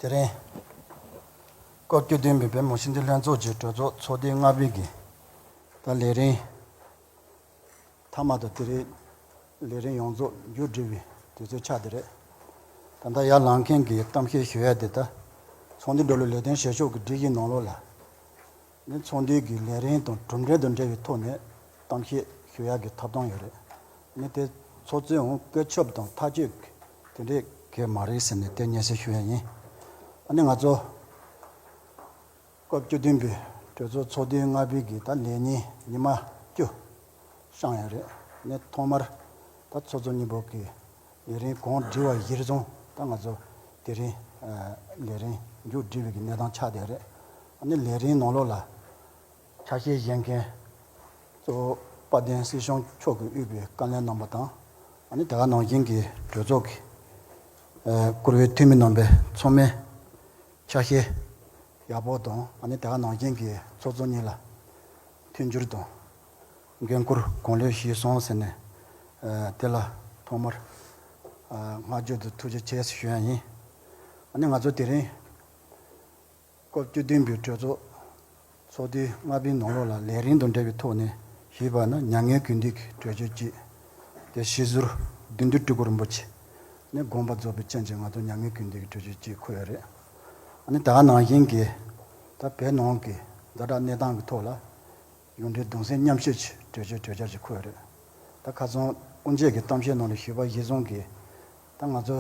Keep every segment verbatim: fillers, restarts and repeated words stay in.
དེ་རིང་སྐབས་བཅུ་བདུན་པའི་བོད་མི་མང་སྤྱི་འཐུས་ལྷན་ཚོགས་ཀྱི་གྲོས་ཚོགས་ཚོགས་དུས་ལྔ་པའི་གི་ད་ལས་རིམ་མཐའ་མ་དང་དེ་རིང་ལས་རིམ་ཡོངས་རྫོགས་མཇུག་སྒྲིལ་བའི་དུས་ཚོད་ཆགས་བསྡད་རེད། ད་ལྟ་ཡར་ལངས་མཁན་གྱི་གཏམ་བཤད་ཞུ་ཡ་དེ་ད་ཚོགས་འདུའི་འགྲོ་ལུགས་ལས་དོན་བྱེད་ཕྱོགས་ཀྱི་སྒྲིག་གཞི་ནང་ལོགས་ལ། ནི་ཚོགས་འདུའི་གི་ལས་རིམ་དང་གྲུབ་འབྲས་དང་འབྲེལ་བའི་ཐོག་ནས་གཏམ་བཤད་ཞུ་ཡག་གི་ཐོབ་ཐང་ཡོད་རེད། ནི་དེ་ཚོགས་གཙོས་འོང་བཀོད་ཁྱབ་དང་ཐག་གཅོད་དེ་འདྲས་གས་མ་རེད་ཟེར་ནས་དེ་སྙན་སེང་ཞུ་ཡ་ཡིན། ཨ་ནི་ང་ཚོ་སྐབས་བཅུ་བདུན་པའི་གྲོས་ཚོགས་ཚོགས་དུས་ལྔ་པའི་གི་ད་ལས་ཉིན་ཉི་མ་བཅུ་བཤམས་ཡ་རེད། ནི་ཐོག་མར་ད་ཚོགས་གཙོ་གཉིས་པོ་གི་ལས་རིམ་གང་བསྒྲིལ་བ་གཞིར་བཟུང་ད་ང་ཚོ་དེ་རིང་ལས་རིམ་མཇུག་སྒྲིལ་བའི་གི་གནས་སྟངས་ཆགས་བསྡད་རེད། ཨ་ནི་ལས་རིམ་ནང་ལོགས་ལ་ཆ་ཤས་བཞེས་མཁན་གཙོ་བོ་དཔལ་ལྡན་སྲིད་སྐྱོང་མཆོག་གིས་དབུས་པའི་བཀའ་བློན་རྣམ་པ་དང་། ཨ་ནི་དེ་ག་ནང་བཞིན་གྱི་གྲོས་ཚོགས་ཀྱི་བཀུར་འོས་འཐུས་མི་རྣམ་པས་ཚང་མས་ཆ་ཤས་ཡག་པོ་དང་། ཨ་ནི་དེ་ག་ནང་བཞིན་གྱི་ཚོགས་གཙོ་གཉིས་ལ་མཐུན་འགྱུར་དང་འགན་འཁུར་གང་ལེགས་བཞེས་སོང་ཟེར་ནས་དེ་ལ་ཐོག་མར་བསྔགས་བརྗོད་དང་ཐུགས་རྗེ་ཆེ་ཞུ་ཡ་ཡིན། ཨ་ནི་ང་ཚོ་དེ་རིང་སྐབས་བཅུ་བདུན་པའི་གྲོས་ཚོགས་ཚོགས་དུས་ལྔ་པའི་ནང་ལོགས་ལ་ལས་རིམ་དང་འབྲེལ་བའི་ཐོག་ནས་ཞུས་པ་ན། མྱ་ངན་གུས་འདུད་ཀྱི་གྲོས་ཆོད་ཅིག་དེ་སྤྱི་ཟུར་བདུད་འདུལ་སྤྲུལ་སྐུ་རིན་པོ་ཆེ་ནས་དགོངས་པ་རྫོགས་པའི་རྐྱེན་གྱིས་ང་ཚོ་མྱ་ངན་གུས་འདུད་ཀྱི་གྲོས་ཆོད་ཅིག་འཁོད་ཡོད་རེད། ཨ་ནི་དེ་ག་ནང་བཞིན་གྱི་ད་བོད་ནང་གི་ཛ་དྲག་གནས་སྟངས་ཀྱི་ཐོག་ལ་གཞུང་འབྲེལ་གདུང་སེམས་མཉམ་སྐྱེད་ཀྱི་གྲོས་ཆོད་གྲོས་འཆར་ཅིག་འཁོད་ཡོད་རེད། ད་ཁ་སང་དབུ་འབྱེད་ཀྱི་གཏམ་བཤད་ནང་ལ་ཞུས་པ་གཞིར་བཟུང་གིས་ད་ང་ཚོ་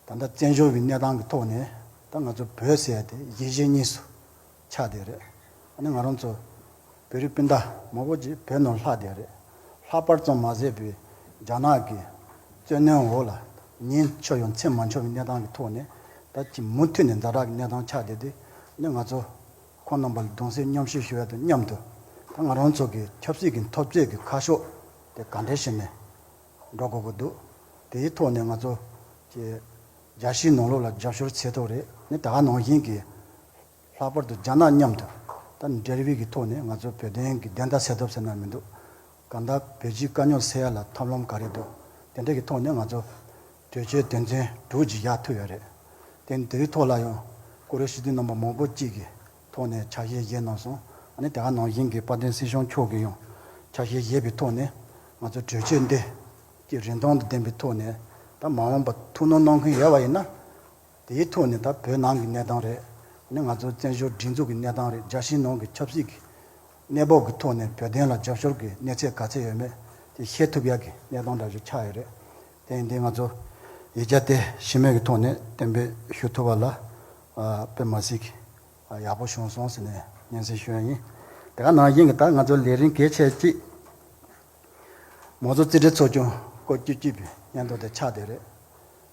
ད་ལྟ་བཙན་བྱོལ་བའི་གནས་སྟངས་ཀྱི་ཐོག་ནས་ད་ང་ཚོ་བོད་ཟེར་ཡ་དེ་གཞིས་བྱེས་གཉིས་སུ་ཆགས་བསྡད་རེད། ཨ་ནི་ང་རང་ཚོ་བོད་རིགས་སྤུན་ཟླ་མང་པོ་ཅིག་བོད་ནང་ལྷག་བསྡད་རེད། ལྷག་པར་ཙམ་མ་ཟད་པའི་རྒྱ་ནག་གི་བཙན་གནོན་འོག་ལ་ཉིན་འཆོར་ཡང་མཚན་མ་འཆོར་བའི་གནས་སྟངས་ཀྱི་ཐོག་ནས་ད་ཅི་མུ་མཐུད་ནས་ཛ་དྲག་གི་གནས་སྟངས་ཆགས་བསྡད་དེ། ཨ་ནི་ང་ཚོ་ཁོང་རྣམ་པ་ལ་གདུང་སེམས་མཉམ་སྐྱེད་ཞུ་ཡ་དང་མཉམ་དུ་ད་ང་རང་ཚོ་གི་ཆབ་སྲིད་ཀྱི་འཐབ་རྩོད་ཀྱི་ཁ་ཕྱོགས་དེ་ག་འདྲས་བྱས་ནས་འགྲོ་དགོས་ཀྱི་འདུག་དེའི་ཐོག་ནས་ང་ཚོ་ཀྱི་རྒྱལ་སྤྱིའི་ནང་ལོགས་ལ་རྒྱབ་སྐྱོར་ཚད་མཐོ་རེད། ནི་ད་ག་ནང་བཞིན་གྱི་ལྷག་པར་དུ་རྒྱ་ནག་མཉམ་དུ་ད་འབྲེལ་བའི་གི་ཐོག་ནས་ང་ཚོ་བོད་དོན་གྱི་བདེན་མཐའ་གསལ་ཐབས་ཟེར་ན་མི་འདུག་གང་ལྟར་བོད་སྤྱིའི་དཀའ་རྙོག་སེལ་ཡ་ལ་ཐབས་ལམ་ག་རེ་འདུག་དེ་འདྲ་གི་ཐོག་ནས་ང་ཚོ་གྲོས་ཆོད་དོན་ཚན་དྲུག་ཅིག་བཞག་ཐུབ་ཡོད་རེད། དེ་དེའི་ཐོག་ལ་ཡང་བཀུར་འོས་སྤྱི་འཐུས་རྣམ་པ་མང་པོ་ཅིག་གིས་ཐོག་ནས་ཆ་ཤས་བཞེས་གནང་སོང་། ཨ་ནི་དེ་ག་ནང་བཞིན་གྱི་དཔལ་ལྡན་སྲིད་སྐྱོང་མཆོག་གིས་ཡང་ཆ་ཤས་བཞེས་པའི་ཐོག་ནས་ང་ཚོ་གྲོས་ཆོད་འདི་ཀྱི་རིན་ཐང་དང་ལྡན་པའི་ཐོག་ནས་ད་མ་འོངས་པ་ཐུགས་སྣང་གནང་མཁན་ཡོད་པ་ཡིན་ན། དེའི་ཐོག་ནས་ད་བོད་ནང་གི་གནས་སྟངས་རེད། ཨ་ནི་ང་ཚོ་བཙན་བྱོལ་སྒྲིག་འཛུགས་ཀྱི་གནས་སྟངས་རེད། རྒྱལ་སྤྱིའི་ནང་གི་ཆབ་སྲིད་ཀྱི་གནས་བབ་ཀྱི་ཐོག་ནས་བོད་དོན་ལ་རྒྱབ་སྐྱོར་གྱི་གནས་ཚད་ག་ཚད་ཡོད་མེད་དེ་ཤེས་ཐུབ་ཡག་གི་གནས་སྟངས་འདྲ་ཞིག་ཆགས་ཡོད་རེད། དེ་ཡིན་དུས་ང་ཚོ་ཡིག་ཆ་དེ་ཞུ་མེད་ཀྱི་ཐོག་ནས་གཏན་འབེབས་ཞུ་ཐུབ་པ་ལ་ཨ་དཔེ་མ་སྲིད་ཀྱི་ཨ་ཡག་པོ་བྱུང་སོང་ཟེར་ནས་སྙན་སེང་ཞུ་ཡ་ཡིན། དེ་ག་ནང་བཞིན་གྱི་ད་ང་ཚོ་ལས་རིམ་གལ་ཆེ་གཅིག་མང་གཙོ་རྩིས་ཁྲའི་ཚོགས་ཆུང་སྐབས་བཅུ་གཅིག་པའི་སྙན་ཐོ་དེ་ཆགས་བསྡད་རེད།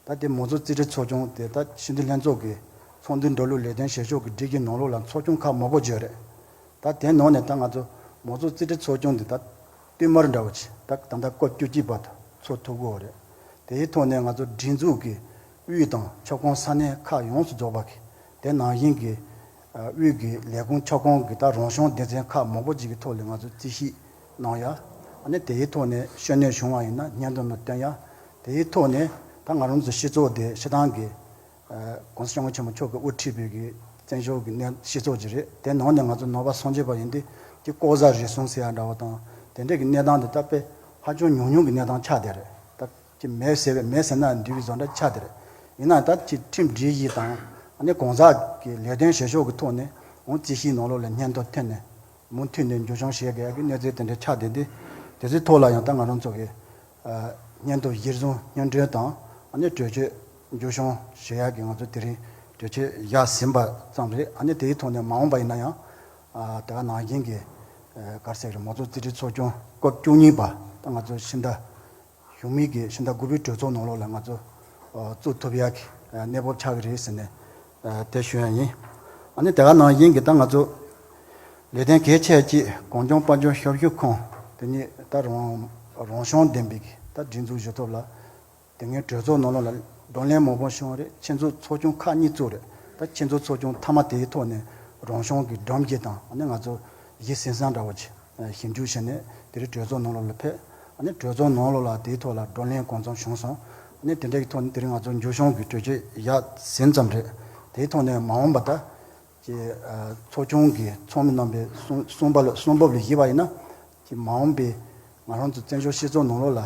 ད་དེ་མང་གཙོ་རྩིས་ཁྲའི་ཚོགས་ཆུང་དེ་ད་སྤྱི་འཐུས་ལྷན་ཚོགས་ཀྱི་ཚོགས་འདུའི་འགྲོ་ལུགས་ལས་དོན་བྱེད་ཕྱོགས་ཀྱི་སྒྲིག་གཞི་ནང་ལོགས་ལ་ཚོགས་ཆུང་ཁག་མང་པོ་ཡོད་རེད། ད་དེ་ནང་ནས་ད་ང་ཚོ་མང་གཙོ་རྩིས་ཁྲའི་ཚོགས་ཆུང་འདི་ད་བསྟུད་མར་འདྲ་བོ་ཅིག་ད་ད་ལྟ་སྐབས་བཅུ་གཅིག་པ་དུ་ཚོགས་ཐུབ་ཀྱི་ཡོད་རེད། དེའི་ཐོག་ནས་ང་ཚོ་སྒྲིག་འཛུགས་ཀྱི་དབུས་དང་ཁྱབ་ཁོངས་ས་གནས་ཁག་ཡོངས་སུ་རྫོགས་པ་གི་དེ་ནང་བཞིན་གྱི་དབུས་ཀྱི་ལས་ཁུངས་ཁྱབ་ཁོངས་ཀྱི་ད་རང་སྐྱོང་སྡེ་ཚན་ཁག་མང་པོ་ཅིག་གི་ཐོག་ལ་ང་ཚོ་རྩིས་ཞིབ་གནང་ཡ། ཨ་ནི་དེའི་ཐོག་ནས་ཤུགས་སྣོན་བྱུང་བ་ཡིན་ན་སྙན་ཐོ་ནང་བཏོན་ཡ། དེའི་ཐོག་ནས་ད་ང་རང་ཚོ་སྤྱི་ཚོགས་དེ་སྤྱི་བཏང་གི་༸གོང་ས་༸སྐྱབས་མགོན་ཆེན་པོ་མཆོག་གིས་དབུ་ཁྲིད་པའི་གི་བཙན་བྱོལ་གྱི་གནས་སྤྱི་ཚོགས་ཅིག་རེད། དེ་ནང་ནས་ང་ཚོ་ནང་པ་སངས་རྒྱས་པ་ཡིན་དུས་ཀྱི་ལྐོག་ཟ་རུལ་སུངས་ཟེར་ཡ་འདྲ་བོ་དང་དེ་འདྲས་ཀྱི་གནས་སྟངས་དེ་ད་དཔེ་ཧ་ཅང་ཉུང་ཉུང་གི་གནས་སྟངས་ཆགས་བསྡད་རེད། ད་ཀྱི་མེད་ཟེར་བས་མེད་ཟེར་ན་འདུས་པའི་བཟོ་འདྲ་ཆགས་བསྡད་རེད། ཡིན་ནའང་ད་ཀྱི་ཁྲིམས་སྒྲིག་གཞི་དང་ཨ་ནི་གང་ཟག་གི་ལས་དོན་བྱེད་ཕྱོགས་ཀྱི་ཐོག་ནས་འོང་རྩིས་ཞིབ་ནང་ལོགས་ལ་སྙན་ཐོ་འཐེན་ནས་མུ་མཐུད་ནས་འགྱུར་བྱུང་བྱེད་དགོས་ཡ་གི་གནས་ཚུལ་དེ་འདྲ་ཆགས་བསྡད་དེ། དེ་ཚོའི་ཐོག་ལ་ཡང་ད་ང་རང་ཚོ་གི་སྙན་ཐོ་གཞིར་བཟུང་སྙན་སྒྲོན་དང་ཨ་ནི་གྲོས་ཆོད་འགྱུར་བྱུང་བྱེད་ཡག་གི་ང་ཚོ་དེ་རིང་གྲོས་ཆོད་བཞག་ཟིན་པ་ཙམ་རེད། ཨ་ནི་དེའི་ཐོག་ནས་མ་འོངས་པ་ཡིན་ན་ཡང་ཨ་དེ་ག་ནང་བཞིན་གྱི་ཨ་ག་རེ་ཟེར་རེད། མང་གཙོ་རྩིས་ཁྲའི་ཚོགས་ཆུང་སྐབས་བཅུ་གཉིས་པ་ད་ང་ཚོ་ཕྱི་ཟླ་གཞུག་མའི་གི་ཕྱི་ཟླ་དགུ་པའི་གྲོས་ཚོགས་ནང་ལོགས་ལ་ང་ཚོ་ཨ་བཙུགས་ཐུབ་ཡག་གི་ཨ་གནས་བབ་ཆགས་ཀྱི་རེད་ཟེར་ནས་ཨ་དེ་ཞུ་ཡག་ཡིན། ཨ་ནི་དེ་ག་ནང་བཞིན་གྱི་ད་ང་ཚོ་ལས་དོན་གལ་ཆེ་གཅིག་གངས་ལྗོངས་དཔལ་འབྱོར་ཞབས་ཞུ་ཁང་དེ་ཉིད་ད་རང་རང་བྱུང་ལྡན་པའི་གི་ད་སྒྲིག་འཛུགས་ཞུ་ཐབས་ལ་དེ་སྔའི་གྲོས་ཚོགས་ནང་ལོགས་ལ་བགྲོ་གླེང་མང་པོ་བྱུང་བ་རེད། ཆེད་འཛུགས་ཚོགས་ཆུང་ཁག་གཉིས་བཙུགས་རེད། ད་ཆེད་འཛུགས་ཚོགས་ཆུང་མཐའ་མ་དེའི་ཐོག་ནས་རང་བྱུང་གི་སྒྲོམ་གཞི་དང་ཨ་ནི་ང་ཚོ་གཞི་ཟིན་ས་འདྲ་བོ་ཅིག་ཞིབ་འཇུག་བྱས་ནས་དེ་རིང་གྲོས་ཚོགས་ནང་ལོགས་ལ་ཕེབས། ཨ་ནི་གྲོས་ཚོགས་ནང་ལོགས་ལ་དེའི་ཐོག་ལ་བགྲོ་གླེང་གང་འཚམ་བྱུང་སོང་ ནས་དེ་འདྲའི་ཐོག་ནས་དེ་རིང་ང་ཚོ་འབྱོར་བྱུང་གི་གྲོས་ཆོད་ཡག་ཟིན་ཙམ་རེད། དེའི་ཐོག་ནས་མ་འོངས་པ་ད་ཀྱི་ཚོགས་ཆུང་གི་ཚོགས་མི་རྣམ་པའི་གསུང་གསུང་པ་ལ་གསུང་འབབ་ལ་གཞིགས་པ་ཡིན་ན་ཀྱི་མ་འོངས་པའི་ང་རང་ཚོ་བཙན་བྱོལ་སྤྱི་ཚོགས་ནང་ལོགས་ལ་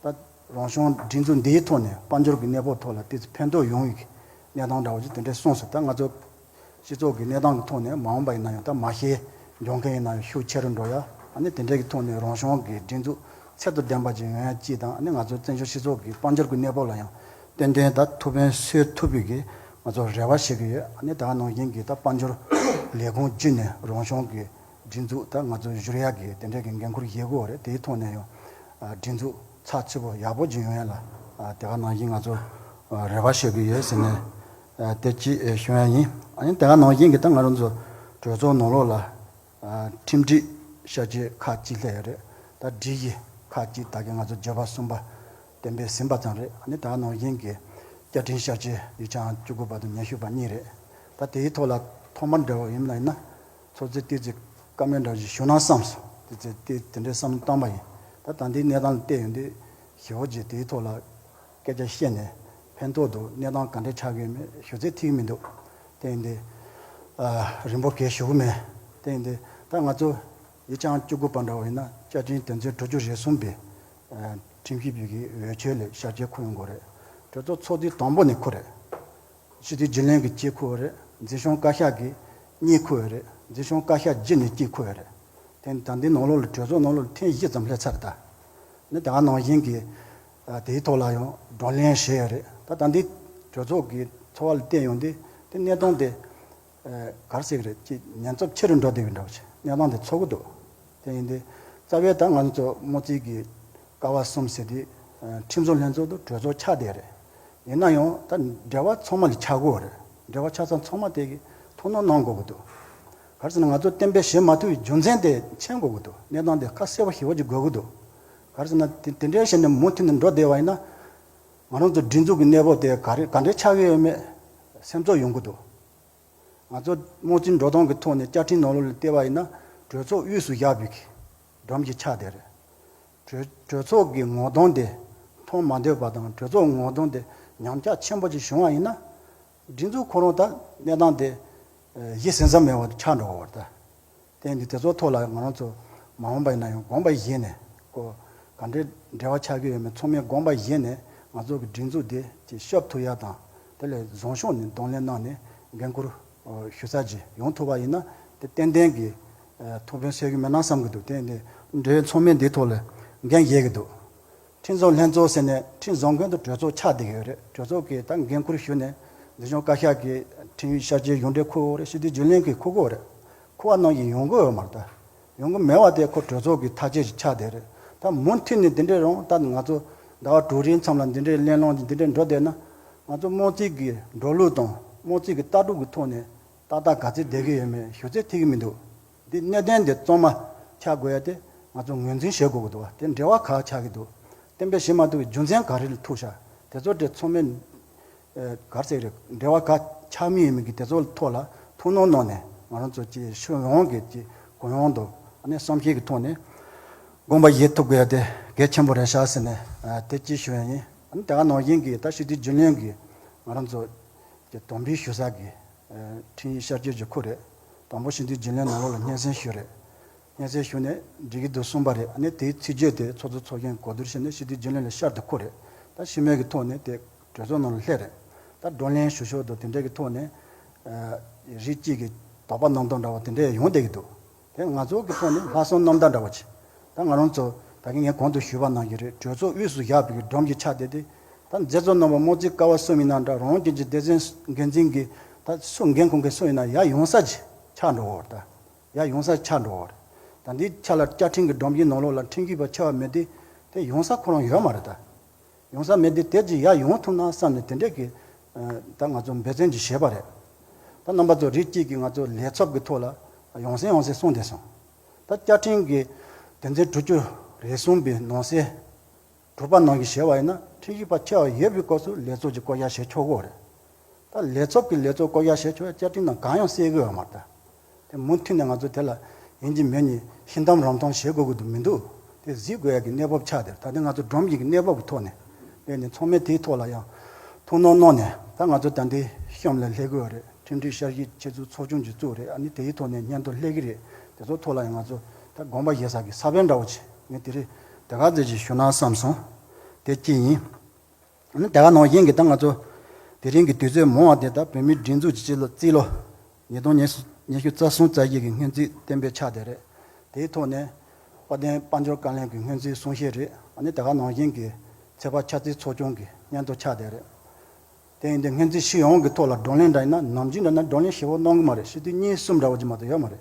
ད་རང་སྐྱོང་སྒྲིག་འཛུགས་འདིའི་ཐོག་ནས་དཔལ་འབྱོར་གྱི་གནས་བབ་ཐོག་ལ་ཏོག་ཙམ་ཕན་ཐོགས་ཡོང་བའི་གནས་སྟངས་འདྲ་བོ་ཅིག་དེ་འདྲའི་གསུངས་སོང་། ད་ང་ཚོ་སྤྱི་ཚོགས་ཀྱི་གནས་སྟངས་ཀྱི་ཐོག་ནས་མ་འོངས་པ་ཡིན་ན་ཡང་ད་མ་ཤེས་འཇོན་མཁན་ཡིན་ན་ཡང་ཤུགས་ཆེ་རུ་འགྲོ་ཡ། ཨ་ནི་དེ་འདྲའི་གི་ཐོག་ནས་རང་སྐྱོང་གི་སྒྲིག་འཛུགས་ཚད་དང་ལྡན་པ་ཅིག་ཡོང་ཡ་གཅིག་དང་། ཨ་ནི་ང་ཚོ་བཙན་བྱོལ་སྤྱི་ཚོགས་ཀྱི་དཔལ་འབྱོར་གྱི་གནས་བབ་ལ་ཡང་ཏན་ཏན་ད་ཐུགས་ཕན་གསོས་ཐུབ་པའི་གི་ང་ཚོ་རེ་བ་བྱེད་ཀྱི་ཡོད། ཨ་ནི་ད་ག་ནང་བཞིན་གྱི་ད་དཔལ་འབྱོར་ལས་ཁུངས་བརྒྱུད་ནས་རང་སྐྱོང་གི་སྒྲིག་འཛུགས་ད་ང་ཚོ་བཞུར་ཡ་གི་དེ་འདྲའི་གི་འགན་ཁུར་བཞེས་དགོས་རེད། དེའི་ཐོག་ནས་ཡང་སྒྲིག་འཛུགས་ཚགས་ཚུད་པོ་ཡག་པོ་ཅིག་ཡོང་ཡ་ལ་དེ་ག་ནང་བཞིན་ང་ཚོ་རེ་བ་བྱེད་ཀྱི་ཡོད་ཟེར་ནས། ཨ། དེ་གཅིག་ཨེ་ཞུ་ཡ་ཡིན། ཨ་ནི་དེ་ག་ནང་བཞིན་གྱི་ད་ང་རང་ཚོ་གྲོས་ཚོགས་ནང་ལོགས་ལ་ཨ་ཁྲིམས་སྒྲིག་བྱ་བྱེད་ཁག་ཅིག་སླེབས་ཡོད་རེད། ད་སྒྲིག་གཞི་ཁག་ཅིག་ད་གིན་ང་ཚོ་བརྗོད་པ་གསུམ་པ་གཏན་འབེབས་ཟིན་པ་ཙམ་རེད། ཨ་ནི་དེ་ག་ནང་བཞིན་གྱི་བཅའ་ཁྲིམས་བྱ་བྱེད་ཡིག་ཆ་བཅུ་དགུ་པ་དང་ཉི་ཤུ་པ་གཉིས་རེད། ད་དེའི་ཐོག་ལ་ཐོག་མར་འབྲེལ་བ་ཡིན་ན་ཡིན་ན་ཚོགས་གཙོས་ཏོག་ཙམ་བཀའ་མོལ་འདྲ་ཞིག་ཞུ་ན་བསམ་སོང་། དེ་ཚེ་དེ་དེ་འདྲའི་བསམ་བློ་བཏང་པ་ཡིན། ད་ད་ལྟའི་གནས་སྟངས་ལ་བལྟས་ཡོང་དུས་ཞེ་པོ་ཅིག་དེའི་ཐོག་ལ་སྐད་ཆ་བཤད་ནས་ཕན་ཐོགས་འདུག་གནས་སྟངས་ག་འདྲས་ཆགས་ཀྱི་ཡོད་མེད་ཞུ་ཚད་ཐིག་མི་འདུག་དེ་ཡིན་དུས་ཨ་རིང་པོ་གས་ཞུ་གི་མེད། དེ་ཡིན་དུས་ད་ང་ཚོ་ཡིག་ཆ་བཅུ་དགུ་པ་འདྲ་བོ་ཡིན་ན་བཅའ་ཁྲིམས་དོན་ཚན་དྲུག་ཅུ་རེ་གསུམ་པའི་ཨ་ཁྲིམས་ཞིབ་པའི་གི་འོས་ཆོས་ལ་ཞབས་ཕྱི་འཁུར་ཡོང་དགོས་རེད། གྲོས་ཚོགས་ཚོགས་དུས་དང་པོ་ནས་འཁུར་རེད། སྤྱི་འཐུས་རྒྱུན་ལས་ཀྱིས་གཅིག་འཁུར་བ་རེད། འཛིན་སྐྱོང་བཀའ་ཤག་གིས་གཉིས་འཁུར་བ་རེད། འཛིན་སྐྱོང་བཀའ་ཤག་བརྒྱུད་ནས་གཅིག་འཁུར་བ་རེད། དེ་ནི་ད་ལྟའི་ནང་ལོགས་ལ་གྲོས་ཚོགས་ནང་ལོགས་ལ་ཐེངས་བཞི་ཙམ་སླེབས་ཚར་ད། ནི་ད་ག་ནང་བཞིན་གྱི་ཨ་དེའི་ཐོག་ལ་ཡང་བགྲོ་གླེང་བྱས་ཡོད་རེད། ད་ད་ལྟའི་གྲོས་ཚོགས་ཀྱི་འཚོ་བ་ལ་བལྟས་ཡོང་དུས་དེ་གནས་སྟངས་དེ་ཨ་ག་རེ་ཟེར་གི་རེད། ཅིག་ཉེན་ཚབས་ཆེ་རུ་འགྲོ་བསྡད་པའི་འདྲ་བོ་ཞིག་གནས་སྟངས་དེ་ཚོར་གི་འདུག་དེ་ཡིན་དུས་རྩ་བའི་ད་ང་ཚོ་དམངས་གཙོའི་གི་ཀ་བ་གསུམ་ཟེར་དུས་ཨ་ཁྲིམས་བཟོ་ལྷན་ཚོགས་དང་གྲོས་ཚོགས་ཆགས་བསྡད་རེད། ཡིན་ན་ཡང་ད་འབྲེལ་བ་ཚང་མ་ལ་ཆགས་དགོས་རེད། འབྲེལ་བ་ཆགས་ཚང་ཚང་མ་དེ་གི་ཐུགས་སྣང་གནང་དགོས་ཀྱི་འདུག་ག་རེ་ཟེར་ན་ང་ཚོ་གཏན་འབེབས་བྱེད་མ་ཐུབ་པའི་རྒྱུ་མཚན་དེ་མཁྱེན་དགོས་ཀྱི་འདུག་གནས་སྟངས་དེ་ཁ་གསལ་པོ་ཞེ་པོ་ཅིག་དགོས་ཀྱི་འདུག་ག་རེ་ཟེར་ན་དེ་དེ་འདྲའི་བྱས་ནས་མུ་མཐུད་ནས་འགྲོ་བསྡད་པ་ཡིན་ན་ང་རང་ཚོ་སྒྲིག་འཛུགས་ཀྱི་གནས་བབ་དེ་ག་རེ་ག་འདྲའི་ཆགས་ཀྱི་ཡོད་མེད་སེམས་ཚོར་ཡོང་གི་འདུག་ང་ཚོ་དམངས་གཙོའི་འགྲོ་སྟངས་ཀྱི་ཐོག་ནས་བཅའ་ཁྲིམས་ནང་ལོགས་ལ་བལྟས་པ་ཡིན་ན་གྲོས་ཚོགས་དབུས་སུ་བཞག་པའི་སྒྲོམ་གྱི་ཆ་དེ་རེད། གྲོས་གྲོས་ཚོགས་ཀྱི་ངོ་གདོང་དེ་མཐོང་མ་འདོད་པ་དང་གྲོས་ཚོགས་ངོ་གདོང་དེ་ཉམས་ཆག་ཆེན་པོ་ཅིག་བྱུང་བ་ཡིན་ན་སྒྲིག་འཛུགས་ཁོ་རང་ད་གནས་སྟངས་དེ་གཞི་ཟིན་ས་མེད་པ་ཆགས་འགྲོ་བ་རེད་ད། དེ་ཡིན་དུས་དེ་ཚོ་ཐོག་ལ་ང་རང་ཚོ་མ་འོངས་པ་ཡིན་ན་ཡང་དགོངས་པ་བཞེས་ནས་ཁོ་ག་འདྲའི་འབྲེལ་བ་ཆགས་ཀྱི་ཡོད་མེད་ཚང་མས་དགོངས་པ་བཞེས་ནས་ང་ཚོ་གི་སྒྲིག་འཛུགས་དེ་ཅིག་སྐྱོབ་ཐུབ་ཡ་དང་དེ་ལས་བཟང་ཕྱོགས་ནས་གདོང་ལེན་གནང་ནས་འགན་ཁུར་ཞུ་ས་ཅིག་ཡོང་ཐུབ་པ་ཡིན་ན་དེ་ཏན་ཏན་གྱི་ཐུགས་ཕན་གསོས་ཀྱི་མེད་ན་བསམ་གྱི་འདུག་དེ་ཡིན་དུས་འབྲེལ་ཡོད་ཚང་མས་འདིའི་ཐོག་ལ་འགན་བཞེས་ཀྱི་འདུག་ཁྲིམས་བཟོ་ལྷན་ཚོགས་ཟེར་ནས་ཁྲིམས་བཟོ་མཁན་དུ་གྲོས་ཚོགས་ཆགས་བསྡད་ཀྱི་ཡོད་རེད། གྲོས་ཚོགས་ཀྱིས་ད་འགན་ཁུར་ཞུས་ནས་འཛིན་སྐྱོང་བཀའ་ཤག་གིས་ཁྲིམས་ཡིག་ཤར་བསྐྱོད་གཞུང་འབྲེལ་འཁུར་དགོས་རེད། སྤྱི་འཐུས་རྒྱུན་ལས་ཀྱིས་འཁུར་དགོས་རེད། འཁུར་བ་ནང་བཞིན་ཡོང་གི་ཡོད་མ་རེད་ད། ཡོང་གི་མེད་པ་དེ་ཁོ་གྲོས་ཚོགས་ཀྱི་ཐག་གཅོད་ཅིག་ཆགས་བསྡད་རེད། ད་མུ་མཐུད་ནས་འདི་འདྲའི་རང་ད་ང་ཚོ་ཟླ་བ་དྲུག་རེའི་མཚམས་ལ་འདི་འདྲའི་གླེང་སློང་འདི་འདྲའི་འགྲོ་བསྡད་ན་ང་ཚོ་དམངས་གཙོའི་གི་འགྲོ་ལུགས་དང་དམངས་གཙོའི་གི་ལྟ་གྲུབ་ཀྱི་ཐོག་ནས་ཏག་ཏག་ག་ཚོད་བསྡད་ཀྱི་ཡོད་མེད་ཞུ་ཚད་ཐིག་གི་མི་འདུག་འདི་གནད་དོན་འདི་གཙང་མ་ཆགས་དགོས་ཡ་དེ་ང་ཚོ་ངོས་འཛིན་བྱེད་དགོས་ཀྱི་འདུག་བ། དེ་འབྲེལ་བ་ག་ཆགས་ཀྱི་འདུག་གཏན་འབེབས་བྱེད་མ་ཐུབ་པའི་རྒྱུ་མཚན་ག་རེ་ལ་ཐུག་ཤག་དེ་ཚོ་དེ་ཚང་མས་ཨ་ག་རེ་ཟེར་རེད། འབྲེལ་བ་ག་ཆགས་མི་ཡོད་མེད་ཀྱི་དེ་ཚོ་ཐོག་ལ་ཐུགས་སྣང་གནང་ནས་ང་རང་ཚོ་ཀྱི་ཁྱོན་ཡོངས་ཀྱི་ཀྱི་གུ་ཡངས་དང་ཨ་ནི་བསམ་ཤེས་ཀྱི་ཐོག་ནས་དགོངས་པ་བཞེས་ཐུབ་དགོས་ཡ་དེ་གལ་ཆེན་པོ་རེད་ཤག་ཟེར་ནས་ཨ་དེ་ཅིག་ཞུ་ཡ་ཡིན། ཨ་ནི་དེ་ག་ནང་བཞིན་གྱི་ད་སྤྱི་འཐུས་རྒྱུན་ལས་ཀྱི་ང་རང་ཚོ་ཀྱི་དམ་འབུལ་ཞུ་ས་གི་ཨ་ཁྲིམས་ཡིག་ཤར་བསྐྱོད་ཀྱི་འཁུར་རེད། དང་པོ་སྤྱི་འཐུས་རྒྱུན་ལས་ནང་ལོགས་ལ་སྙན་སེང་ཞུས་རེད། སྙན་སེང་ཞུས་ནས་འགྲིག་གི་འདུག་གསུངས་པ་རེད། ཨ་ནི་དེའི་ཚིག་བརྗོད་དེ་ཚོགས་གཙོ་ཚོགས་གཞོན་གོ་བསྡུར་བྱས་ནས་སྤྱི་འཐུས་རྒྱུན་ལས་ལ་ཤར་དུ་འཁུར་རེད། ད་སྤྱི་མོས་ཀྱི་ཐོག་ནས་དེ་གྲོས་ཚོགས་ནང་ལ་སླེབས་རེད། ད་བགྲོ་གླེང་ཞུ་ཕྱོགས་དང་དེ་འདྲས་ཀྱི་ཐོག་ནས་ཨ་རིགས་གཅིག་གི་དོགས་པ་རྣམ་རྟོག་འདྲ་བ་དེ་འདྲས་ཡོང་བསྡད་ཀྱི་འདུག་དེ་ང་ཚོ་གི་ཐོག་ནས་ལྷག་བསམ་རྣམ་དག་འདྲ་བ་ཅིག་ད་ང་རང་ཚོ་ད་གིན་ངས་གོང་དུ་ཞུས་པ་ནང་བཞིན་རེད། གྲོས་ཚོགས་དབུས་སུ་བཞག་པའི་སྒྲོམ་གྱི་ཆ་དེ་དེ་ད་མཛད་གཙོ་རྣམ་པ་དམངས་གཙོའི་ཀ་བ་གསུམ་ཡིན་ན་འདྲ། རང་དབང་རྒྱལ་གཅེས་སྡེ་ཚན་འགན་འཛིན་གྱི་ད་སུ་འགན་འཁུར་མཁན་སུ་ཡིན་ན་ཡར་ཡོང་ས་ཅིག་ཆགས་འགྲོ་བ་རེད། ད་ཡར་ཡོང་ས་ཆགས་འགྲོ་བ་རེད། ད་འདིའི་ཆ་ལ་བཅའ་ཁྲིམས་ཀྱི་སྒྲོམ་གྱི་ནང་ལོགས་ལ་ཁྲིམས་ཞིབ་པ་ཆེ་བ་མེད་དུས་དེ་ཡོང་ས་ཁོ་རང་ཡོད་མ་རེད་ད། ཡོང་ས་མེད་དུས་དེ་ཅིག་ཡར་ཡོང་ཐུབ་ན་བསམ་ནས་དེ་འདྲས་ཀྱི་ཨ་ད་ང་ཚོ་འབད་བརྩོན་ཅིག་བྱས་པ་རེད། ད་རྣམ་པ་ཚོ་རིགས་གཅིག་གིས་ང་ཚོ་ལས་ཚབ་ཀྱི་ཐོག་ལ་ཡོང་སེ་ཡོང་སེ་གསུངས་བསྡད་སོང་། ད་བཅའ་ཁྲིམས་ཀྱི་དོན་ཚན་དྲུག་ཅུ་རེ་གསུམ་པའི་ནང་གསེས་དྲུག་པ་ནང་གི་བྱས་པ་ཡིན་ན་ཁྲིམས་ཞིབ་པ་ཆེ་བ་ཡོད་པའི་སྐབས་སུ་ལས་ཚབ་ཀྱི་བསྐོ་བཞག་བྱེད་ཆོག་གི་རེད། ད་ལས་ཚབ་ཀྱི་ལས་ཚབ་བསྐོ་བཞག་བྱེད་ཆོག་ཡ་བཅའ་ཁྲིམས་ནང་གང་ཡང་གསལ་གི་ཡོད་མ་རེད་ད། དེ་མུ་མཐུད་ནས་ང་ཚོ་དེ་ལ་ཡིན་གཅིག་མིན་གཉིས་ཤི་འཐམ་རང་འཐམ་བྱེད་དགོས་ཀྱི་འདུག་མི་འདུག་དེ་གཟིགས་དགོས་ཡ་གི་གནས་བབ་ཆགས་དེར་ད་ལྟ་ང་ཚོ་སྒྲོམ་གཞི་གི་གནས་བབ་ཀྱི་ཐོག་ནས་ དེ་ནས་ཚང་མས་དེའི་ཐོག་ལ་ཡང་ཐུགས་སྣང་གནང་ནས། ད་ང་ཚོ་ད་ལྟའི་གཤམ་ལ་སླེབས་ཀྱི་ཡོད་རེད། ཁྲིམས་སྒྲིག་ཤར་གཞས་ཆེད་འཛུགས་ཚོགས་ཆུང་ཅིག་བཙུགས་རེད། ཨ་ནི་དེའི་ཐོག་ནས་སྙན་ཐོ་སླེབས་ཀྱི་རེད། དེ་ཚོ་ཐོག་ལ་ཡང་ང་ཚོ་ད་དགོངས་པ་བཞེས་ས་གི་ས་བོན་འདྲ་བོ་ཅིག་ངས་དེ་རིང་དེ་ག་ཚོད་ཅིག་ཞུ་ན་བསམ་སོང་། དེ་གཅིག་ཡིན། ཨ་ནི་དེ་ག་ནང་བཞིན་གྱི་ད་ང་ཚོ་དེ་རིང་གི་དུས་ཚོད་མང་བ་དེ་ད་བོད་མིའི་སྒྲིག་འཛུགས་ཀྱི་སྤྱི་ལོ་སྤྱི་ལོ་ཉིས་སྟོང་ཉི་ཤུ་ཉི་ཤུ་རྩ་གསུམ་རྩ་བཞི་གི་སྔོན་རྩིས་གཏན་འབེབས་ཆགས་བསྡད་རེད། དེའི་ཐོག་ནས་དཔལ་ལྡན་དཔལ་འབྱོར་བཀའ་བློན་གྱི་སྔོན་རྩིས་གསུང་བཤད་རེད། ཨ་ནི་དེ་ག་ནང་བཞིན་གྱི་ཚེས་པ་ཆ་ཚིགས་ཚོགས་ཆུང་གི་སྙན་ཐོ་ཆགས་བསྡད་རེད། དེ་ཡིན་དུས་སྔོན་རྩིས་ཞུ་ཡོང་གི་ཐོག་ལ་བགྲོ་གླེང་འདྲ་ཡིན་ན། ནམ་རྒྱུན་འདྲ་ན་བགྲོ་གླེང་ཞེ་པོ་གནང་གི་མ་རེད། སྤྱི་འཐུས་གཉིས་གསུམ་འདྲ་བོ་ཅིག་མ་གཏོགས་ཡོད་མ་རེད།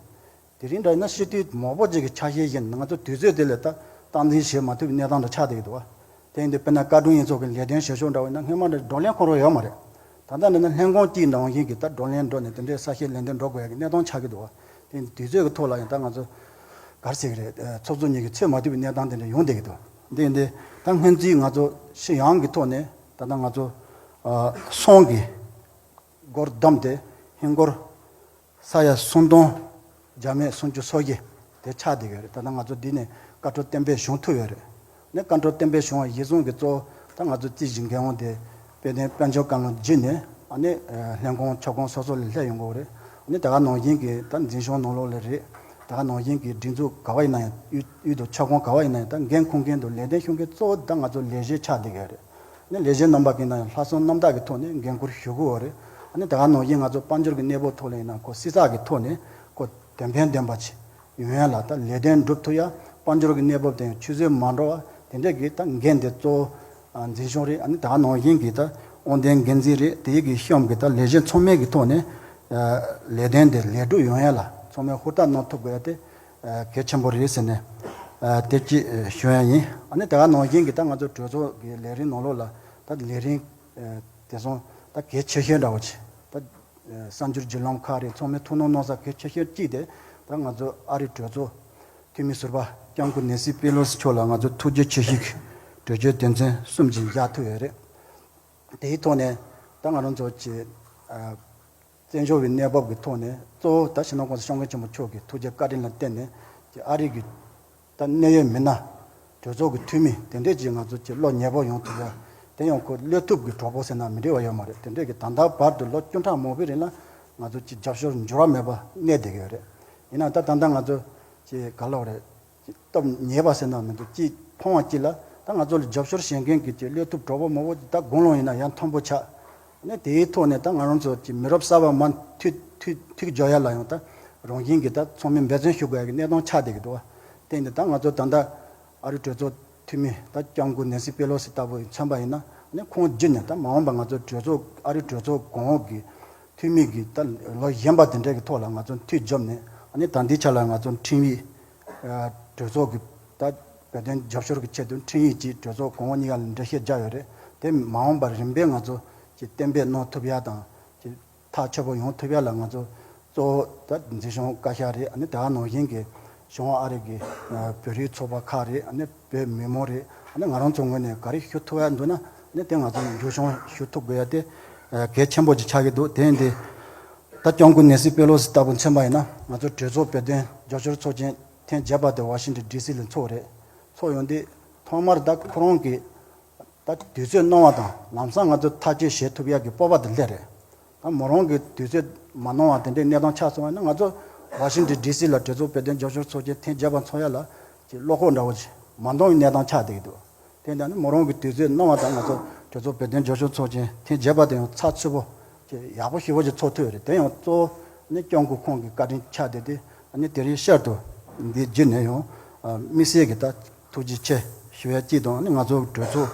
དེ་རིང་འདྲ་ཡིན་ན་སྤྱི་འཐུས་མང་པོ་ཅིག་གི་ཆ་ཤས་བཞིན་ང་ཚོ་དུས་ཚོད་དེ་ལ་ད་སྟངས་འཛིན་བྱེད་མ་ཐུབ་པའི་གནས་སྟངས་འདྲ་ཆགས་བསྡད་ཀྱི་འདུག་བ། དེ་ཡིན་དུས་དཔེར་ན་བཀའ་དྲུང་ཡིག་ཚོགས་ཀྱི་ལས་དོན་བྱེད་ཕྱོགས་འདྲ་བོ་ཡིན་ན་སྔོན་མ་འདྲ་བགྲོ་གླེང་ཁོ་རང་ཡོད་མ་རེད། ད་ལྟ་འདི་ནི་ལྷན་ཁང་གཅིག་ནང་བཞིན་གྱི་ད་བགྲོ་གླེང་འགྲོ་ནས་དེ་འདྲའི་གསལ་བཤད་ལན་འདེབས་འགྲོ་དགོས་ཡ་གི་གནས་སྟངས་ཆགས་ཀྱི་འདུག་བ། དེ་ཡིན་དུས་དུས་ཚོད་ཀྱི་ཐོག་ལ་ཡང་ད་ང་ཚོ་ག་རེ་ཟེར་གི་རེད། ཚོགས་གཙོ་གཉིས་ཀྱིས་ཚོད་མ་ཐིག་པའི་གནས་སྟངས་དེ་འདྲ་ཡོང་བསྡད་ཀྱི་འདུག་འདི་ཡིན་དུས་ད་སྔོན་རྩིས་ང་ཚོ་ཕྱི་ཡོང་གི་ཐོག་ནས་ད་ལྟ་ང་ཚོ་ཨ་སོང་གི་སྒོར་བསྡོམས་ཏེ་ཧིན་སྒོར་ས་ཡ་སུམ་སྟོང་བརྒྱ་མེད་སུམ་ཅུ་སོ་བརྒྱད་དེ་ཆགས་བསྡད་ཡོད་རེད། ད་ལྟ་ང་ཚོ་འདི་ནས་བཀའ་འཁྲོལ་གཏན་འབེབས་བྱུང་ཐུབ་ཡོད་རེད། ནས་བཀའ་འཁྲོལ་གཏན་འབེབས་བྱུང་བ་གཞིར་བཟུང་གི་གཙོ་བོ་ད་ང་ཚོ་རྩིས་ཞིབ་འགན་དབང་དེ་དཔལ་ལྡན་དཔལ་འབྱོར་བཀའ་བློན་བརྒྱུད་ནས་ཨ་ནི་ལྷན་ཁང་ཁྱབ་ཁོངས་སོ་སོ་ལ་སླེབས་ཡོང་གི་ཡོད་རེད། ཨ་ནི་ད་ག་ནང་བཞིན་གྱི་ད་འཛིན་སྐྱོང་ནང་ལོགས་ལ་རེད། ད་ག་ནང་བཞིན་གྱི་སྒྲིག་འཛུགས་ག་བ་ཡིན་ན་ཡང་། ཡུལ་ཡུལ་དང་ཁྱབ་ཁོངས་ག་བ་ཡིན་ན་ཡང་། ད་འགན་འཁུར་མཁན་དང་ལས་དོན་ཞུ་མཁན་གཙོ་བོ་ད་ང་ཚོ་ལས་བྱེད་ཆགས་བསྡད་ཀྱི་ཡོད་རེད། ནས་ལས་བྱེད་རྣམ་པ་གིས་ན་ཡང་ལྷག་བསམ་རྣམ་དག་གི་ཐོག་ནས་འགན་འཁུར་ཞུ་གི་ཡོད་རེད། ཨ་ནི་ད་ག་ནང་བཞིན་ང་ཚོ་དཔལ་འབྱོར་གྱི་གནས་བབ་ཐོག་ལ་ཡིན་ན་ཁོ་བསྲི་ཚགས་ཀྱི་ཐོག་ནས་ཁོ་དོན་ཕན་ལྡན་པ་ཅིག་ཡོང་ཡ་ལ། ད་ལས་དོན་སྒྲུབ་ཐུབ་ཡ། དཔལ་འབྱོར་གྱི་གནས་བབ་དེ་ཡང་ཆུད་ཟོས་མ་འགྲོ་བ་དེ་འདྲས་ཀྱི་ད་འགན་དེ་གཙོ་བོ་འཛིན་སྐྱོང་རེད། ཨ་ནི་ད་ག་ནང་བཞིན་གྱི་ད་དབང་ལྡན་འགན་འཛིན་རེད། དེ་ཡི་གི་གཤམ་གྱི་ད་ལས་བྱེད་ཚང་མས་ཀྱི་ཐོག་ནས་ལས་དོན་དེ་ལེགས་གྲུབ་ཡོང་ཡ་ལ་ཚང་མས་ཧུར་ཐག་གནང་ཐུབ་དགོས་ཡ་དེ་གལ་ཆེན་པོ་རེད་ཟེར་ནས་དེ་གཅིག་ཞུ་ཡ་ཡིན། ཨ་ནི་ད་ག་ནང་བཞིན་གྱི་ད་ང་ཚོ་གྲོས་ཚོགས་ཀྱི་ལས་རིམ་ནང་ལོགས་ལ་ད་ལས་རིམ་དེ་ཚོ་ད་གལ་ཆེ་ཤོས་འདྲ་བོ་ཅིག་ད་གསར་འགྱུར་བརྒྱུད་ལམ་ཁག་རེད། ཚང་མས་ཐུགས་སྣང་གནང་ས་གལ་ཆེ་ཤོས་གཅིག་དེ་ད་ང་ཚོ་ཨ་རི་གྲོས་ཚོགས་འཐུས་མི་ཟུར་པ་སྐྱབས་མགོན་ནེན་སི་པེ་ལོ་སི་མཆོག་ལ་ང་ཚོ་ཐུགས་རྗེ་ཆེ་ཞུ་གི་གྲོས་ཆོད་དོན་ཚན་གསུམ་ཅིག་མཇལ་ཐུབ་ཡོད་རེད། དེའི་ཐོག་ནས་ད་ང་རང་ཚོ་གི་ཨ་བཙན་བྱོལ་བའི་གནས་བབ་ཀྱི་ཐོག་ནས་གཙོ་བོ་ད་སྤྱི་ནོར་༸གོང་ས་༸སྐྱབས་མགོན་ཆེན་པོ་མཆོག་གི་ཐུགས་རྗེ་བཀའ་དྲིན་ལ་བརྟེན་ནས་ཀྱི་ཨ་རི་གི་ད་གནད་ཡོད་མི་སྣ་གྲོས་ཚོགས་ཀྱི་འཐུས་མི་དེ་འདྲས་ཀྱིས་ང་ཚོ་ཀྱི་བློ་ཉེ་པོ་ཡོང་ཐུབ་ཡ། དེ་ཡང་ཁོ་བློས་ཐུབ་ཀྱི་གྲོགས་པོ་ཟེར་ན་མི་འགྲིག་པ་ཡོད་མ་རེད། དེ་འདྲས་ཀྱི་ད་ལྟ་བར་དུ་ལོ་བཅུ་ཕྲག་མང་པོའི་རིང་ལ་ང་ཚོ་ཀྱི་རྒྱབ་སྐྱོར་འགྱུར་བ་མེད་པ་གནས་བསྡད་ཀྱི་ཡོད་རེད། ཡིན་ནའང་ད་ད་ལྟ་ང་ཚོ་ཀྱི་ག་ལབ་རེད། སྟོབས་ཉེས་པ་ཟེར་ན་མི་འདུག་ཅིག་ཕོངས་པ་ཅིག་ལ་ད་ང་ཚོ་ལ་རྒྱབ་སྐྱོར་བྱེད་མཁན་གྱི་ཅིག་བློས་ཐུབ་གྲོགས་པོ་མང་པོ་ཅིག་ད་དགུང་ལོ་ཡིན་ན་ཡང་མཐོན་པོ་ཆགས། ནས་དེའི་ཐོག་ནས་ད་ང་རང་ཚོ་ཅིག་མི་རབས་གསར་པ་མར་འཐུས་འཐུས་འཐུས་འགྱོ་ཡ་ལ་ཡང་ད་རང་བཞིན་གྱིས་ད་ཚང་མས་འབད་བརྩོན་ཞུ་དགོས་ཡ་གི་གནས་སྟངས་ཆགས་བསྡད་ཀྱི་འདུག་བ། དེ་ཡིན་དུས་ད་ང་ཚོ་ད་ལྟ་ཨ་རི་གྲོས་ཚོགས་འཐུས་མི་ད་སྐྱབས་མགོན་ནེན་སི་པེ་ལོ་སི་ལྟ་བུ་མཚོན་པ་ཡིན་ན། ནས་ཁོང་བརྒྱུད་ནས་ད་མ་འོངས་པ་ང་ཚོ་གྲོས་ཚོགས་ཨ་རི་གྲོས་ཚོགས་གོང་འོག་གི་འཐུས་མི་གི་ད་ལོ་གཞོན་པ་དེ་འདྲ་གི་ཐོག་ལ་ང་ཚོ་མཐུད་འཇོག་ནས། ཨ་ནི་ད་ལྟའི་ཆ་ལ་ང་ཚོ་ཁྲིམས་ཡིག་གྲོས་ཚོགས་ཀྱི་ད་བོད་དོན་རྒྱབ་སྐྱོར་གྱི་ཆེད་དུ་ཁྲིམས་ཡིག་ཅིག་གྲོས་ཚོགས་གོང་འོག་གཉིས་ཀ་ལ་འགྲེལ་བཤད་བརྒྱབ་ཡོད་རེད། དེ་མ་འོངས་པར་རིམ་པས་ང་ཚོ་ཀྱི་གཏན་འབེབས་གནང་ཐུབ་ཡ་དང་། ཀྱི་ཐག་ཆོད་པོ་ཡོང་ཐུབ་ཡ་ལ་ང་ཚོ་གཙོ་བོ་ད་འཛིན་སྐྱོང་བཀའ་ཤག་རེད། ཨ་ནི་དེ་ག་ནང་བཞིན་གྱི་གཞུང་ཨ་རི་གི་བོད་རིགས་ཚོགས་པ་ཁག་རེད། ཨ་ནི་བོད་མི་མང་རེད། ཨ་ནི་ང་རང་ཚོ་ངོས་ནས་ག་རེ་ཞུ་ཐུབ་ཡ་འདུག་ན། ཨ་ནི་དེ་ང་ཚོ་མཇུག་སྐྱོང་ཞུ་ཐུབ་དགོས་ཡ་དེ་གལ་ཆེན་པོ་ཅིག་ཆགས་ཀྱི་འདུག་དེ་ཡིན་དུས། ད་སྐྱབས་མགོན་ནེན་སི་པེ་ལོ་སི་ལྟ་བུ་མཚོན་པ་ཡིན་ན། ང་ཚོ་གྲོས་ཚོགས་བོད་དོན་རྒྱབ་སྐྱོར་ཚོགས་ཆེན་ཐེངས་བརྒྱད་པ་དེ་ཝ་ཤིང་ཊོན་ཌི་སི་ལ་ཚོགས་རེད། ཚོགས་ཡོང་དུས་ཐོག་མར་ད་ཁོ་རང་གིས་ད་དུས་ཚོད་གནང་བ་དང་། ལམ་སང་ང་ཚོ་ཐག་གཅོད་བྱེད་ཐུབ་ཡག་གི་སྤོབས་པ་དེ་སླེབས་རེད། ད་མོ་རང་གིས་དུས་ཚོད་མ་གནང་བ་དེ་འདྲའི་གནས་སྟངས་ཆགས་སོང་བ་ཡིན་ན། ང་ཚོ་ཝ་ཤིང་ཊོན་ཌི་སི་ལ་གྲོས་ཚོགས་བོད་དོན་རྒྱབ་སྐྱོར་ཚོགས་ཆེན་ཐེངས་བརྒྱད་པ་འཚོགས་ཡག་ལ་ཀྱི་བློ་ཁོག་འདྲ་བོ་ཅིག་མ་འདང་བའི་གནས་སྟངས་ཆགས་བསྡད་ཀྱི་འདུག་དེ་འདྲ་ནི་མོ་རང་གི་དུས་ཚོད་གནང་བ་དང་། ང་ཚོ་གྲོས་ཚོགས་བོད་དོན་རྒྱབ་སྐྱོར་ཚོགས་ཆེན་ཐེངས་བརྒྱད་པ་དེ་ཡང་ཚགས་ཚུད་པོ་ཅིག་ཡག་པོ་ཞེ་པོ་ཅིག་ཚོགས་ཐུབ་ཡོད་རེད། དེ་ཡང་གཙོ་བོ་ནི་སྐྱབས་མགོན་ཁོང་གི་བཀའ་དྲིན་ཆགས་བསྡད་དེ། ཨ་ནི་དེ་རིང་ཤར་དུ་འདི་བརྒྱུད་ནས་ཡང་དམིགས་བསལ་གྱི་ད་ཐུགས་རྗེ་ཆེ་ཞུ་ཡ་གཅིག་དང་། ཨ་ནི་ང་ཚོ་གྲོས་ཚོགས་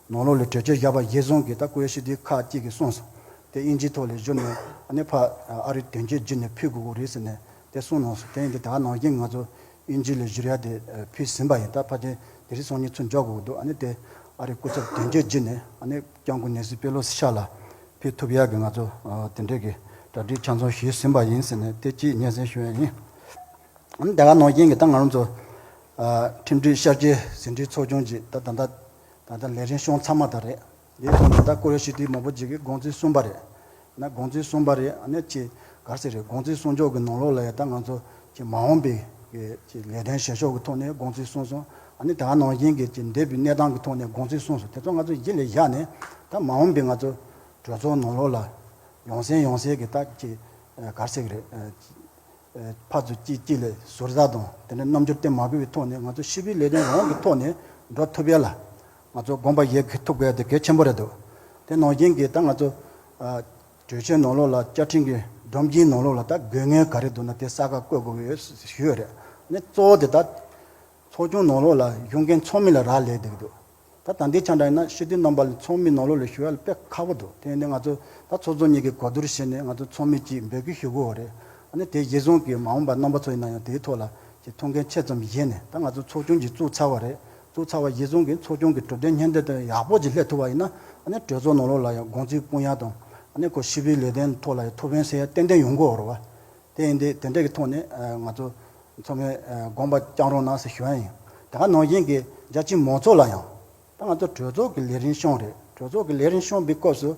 ནང་ལོགས་ལ་གྲོས་ཆོད་བཞག་པ་གཞིར་བཟུང་གི་ད་སྐུ་ཞབས་ཞི་བདེ་ཁག་ཅིག་གིས་གསུངས་སོང་། དེ་དབྱིན་ཇིའི་ཐོག་ལ་བསྒྱུར་ནས། ཨ་ནི་ཕར་ཨ་རི་དོན་གཅོད་བརྒྱུད་ནས་ཕུལ་དགོས་ཀྱི་རེད་ཟེར་ནས་དེ་གསུངས་གནང་སོང་། དེ་ཡིན་དུས་ད་ག་ནང་བཞིན་ང་ཚོ་དབྱིན་ཇི་ལ་བསྒྱུར་ཡ་དེ་ཕུལ་ཟིན་པ་ཡིན། ད་ཕལ་ཆེར་དེ་རིང་སང་ཉིན་ཚུར་འབྱོར་དགོས་ཀྱི་འདུག་ཨ་ནི་དེ་ཨ་རི་སྐུ་ཚབ་དོན་གཅོད་བརྒྱུད་ནས། ཨ་ནི་སྐྱབས་མགོན་ནེན་སི་པེ་ལོ་སི་མཆོག་ལ་ཕུལ་ཐུབ་ཡ་གི་ང་ཚོ་དེ་འདྲས་ཀྱི་གྲ་སྒྲིག་ཆ་ཚང་ཞུས་ཟིན་པ་ཡིན་ཟེར་ནས་དེ་གཅིག་སྙན་སེང་ཞུ་ཡ་ཡིན། ཨ་ནི་ད་ག་ནང་བཞིན་གྱི་ད་ང་རང་ཚོ་ཁྲིམས་སྒྲིག་ཤར་གཞས་ཟིན་བྲིས་ཚོགས་ཆུང་གི་ད་ད་ད་ད་ལས་རིམ་བྱུང་ཚར་མ་ད་རེད། དེའི་ཐོག་ནས་ད་སྐུ་ཞབས་ཞི་བདེ་མང་པོ་ཅིག་གིས་དགོངས་ཚུལ་གསུངས་པ་རེད། ན་དགོངས་ཚུལ་གསུངས་པ་རེད། ཨ་ནི་ཅིག་ག་རེ་ཟེར་རེད། དགོངས་ཚུལ་གསུང་ཕྱོགས་ཀྱི་ནང་ལོགས་ལ་ཡང་ད་ང་ཚོ་ཅིག་མ་འོངས་པའི་ཅིག་ལས་དོན་བྱེད་ཕྱོགས་ཀྱི་ཐོག་ནས་དགོངས་ཚུལ་གསུངས་སོང་། ནི་ད་ག་ནང་བཞིན་གྱི་ཅིག་འདས་པའི་གནས་སྟངས་ཀྱི་ཐོག་ནས་དགོངས་ཚུལ་གསུངས་སོང་། དེ་ཚོ་ང་ཚོ་གཞི་ལ་བཞག་ནས་ད་མ་འོངས་པའི་ང་ཚོ་གྲོས་ཚོགས་ནང་ལོགས་ལ་ཡོང་སེམས་ཡོང་སེམས་ཀྱི་ད་ཅིག་ག་རེ་ཟེར་གྱི་རེད། ཕར་ཚུར་གཅིག་གཅིག་ལ་ཟུར་ཟ་དང་དེ་འདྲའི་རྣམ་འགྱུར་བསྟན་མ་དགོས་པའི་ཐོག་ནས་ང་ཚོ་སྤྱི་པའི་ལས་དོན་རང་གི་ཐོག་ནས་འགྲོ་ཐུབ་ཡ་ལ་ང་ཚོ་དགོངས་པ་བཞེས་ཐུབ་དགོས་ཡ་དེ་གལ་ཆེན་པོ་རེད་འདུག་དེ་ནང་བཞིན་གྱི་ད་ང་ཚོ་གྲོས་ཆོད་ནང་ལོགས་ལ་བཅའ་ཁྲིམས་ཀྱི་སྒྲོམ་གཞིའི་ནང་ལོགས་ལ་ད་དགོས་ངེས་ག་རེ་འདུག་ན་དེ་གསལ་ཁ་བཀོད་དགོས་ཀྱི་ཡོད་ཞུས་ཡོད་རེད། ནི་གཙོ་བོ་དེ་ད་ཚོགས་ཆུང་ནང་ལོགས་ལ་ཞུགས་མཁན་ཚང་མ་ལ་རག་ལས་བསྡད་ཀྱི་འདུག་ད་ད་ལྟའི་ཆ་འདྲ་ཡིན་ན་སྤྱི་འཐུས་རྣམ་པ་ལ་ཚང་མའི་ནང་ལོགས་ལ་ཞུགས་ཡ་ལ་དཔེ་ཁག་པོ་འདུག་དེ་ཡིན་དུས་ང་ཚོ་ད་ཚོགས་གཙོ་གཉིས་ཀྱིས་གོ་བསྡུར་བྱས་ནས་ང་ཚོ་ཚང་མས་ཅིག་འབོད་སྐུལ་ཞུ་དགོས་པ་རེད། ཨ་ནི་དེ་གཞི་བཟུང་གིས་མ་འོངས་པ་རྣམ་པ་ཚོ་ཡིན་ན་ཡང་དེའི་ཐོག་ལ་ཅིག་ཐུགས་འགན་ཆེ་ཙམ་བཞེས་ནས་ད་ང་ཚོ་ཚོགས་ཆུང་ཅིག་བཙུགས་ཚར་བ་རེད། བཙུགས་ཚར་བ་གཞི་བཟུང་གིས་ཚོགས་ཆུང་གི་གྲུབ་དོན་སྙིང་བསྡུས་དེ་ཡག་པོ་ཅིག་སླེབས་ཐུབ་པ་ཡིན་ན་ཨ་ནི་གྲོས་ཚོགས་ནང་ལོགས་ལ་ཡང་དགོངས་ཚུལ་སྤུངས་ཡ་དང་ཨ་ནི་ཁོ་སྤྱི་པའི་ལས་དོན་ཐོག་ལ་ཡང་ཐུགས་ཕན་གསོས་ཡ་ཏན་ཏན་ཡོང་གི་ཡོད་རེད་བ། དེ་ཡིན་དུས་དེ་འདྲ་གི་ཐོག་ནས་ང་ཚོ་ཚང་མས་དགོངས་པ་བཅངས་རོགས་གནང་ཟེར་ཞུ་ཡ་ཡིན། དེ་ག་ནང་བཞིན་གྱི་རྒྱ་ཆེའི་མང་ཚོགས་ལ་ཡང་ད་ང་ཚོ་གྲོས་ཚོགས་ཀྱི་ལས་རིམ་བྱུང་རེད། གྲོས་ཚོགས་ཀྱི་ལས་རིམ་བྱུང་བའི་སྐབས་སུ་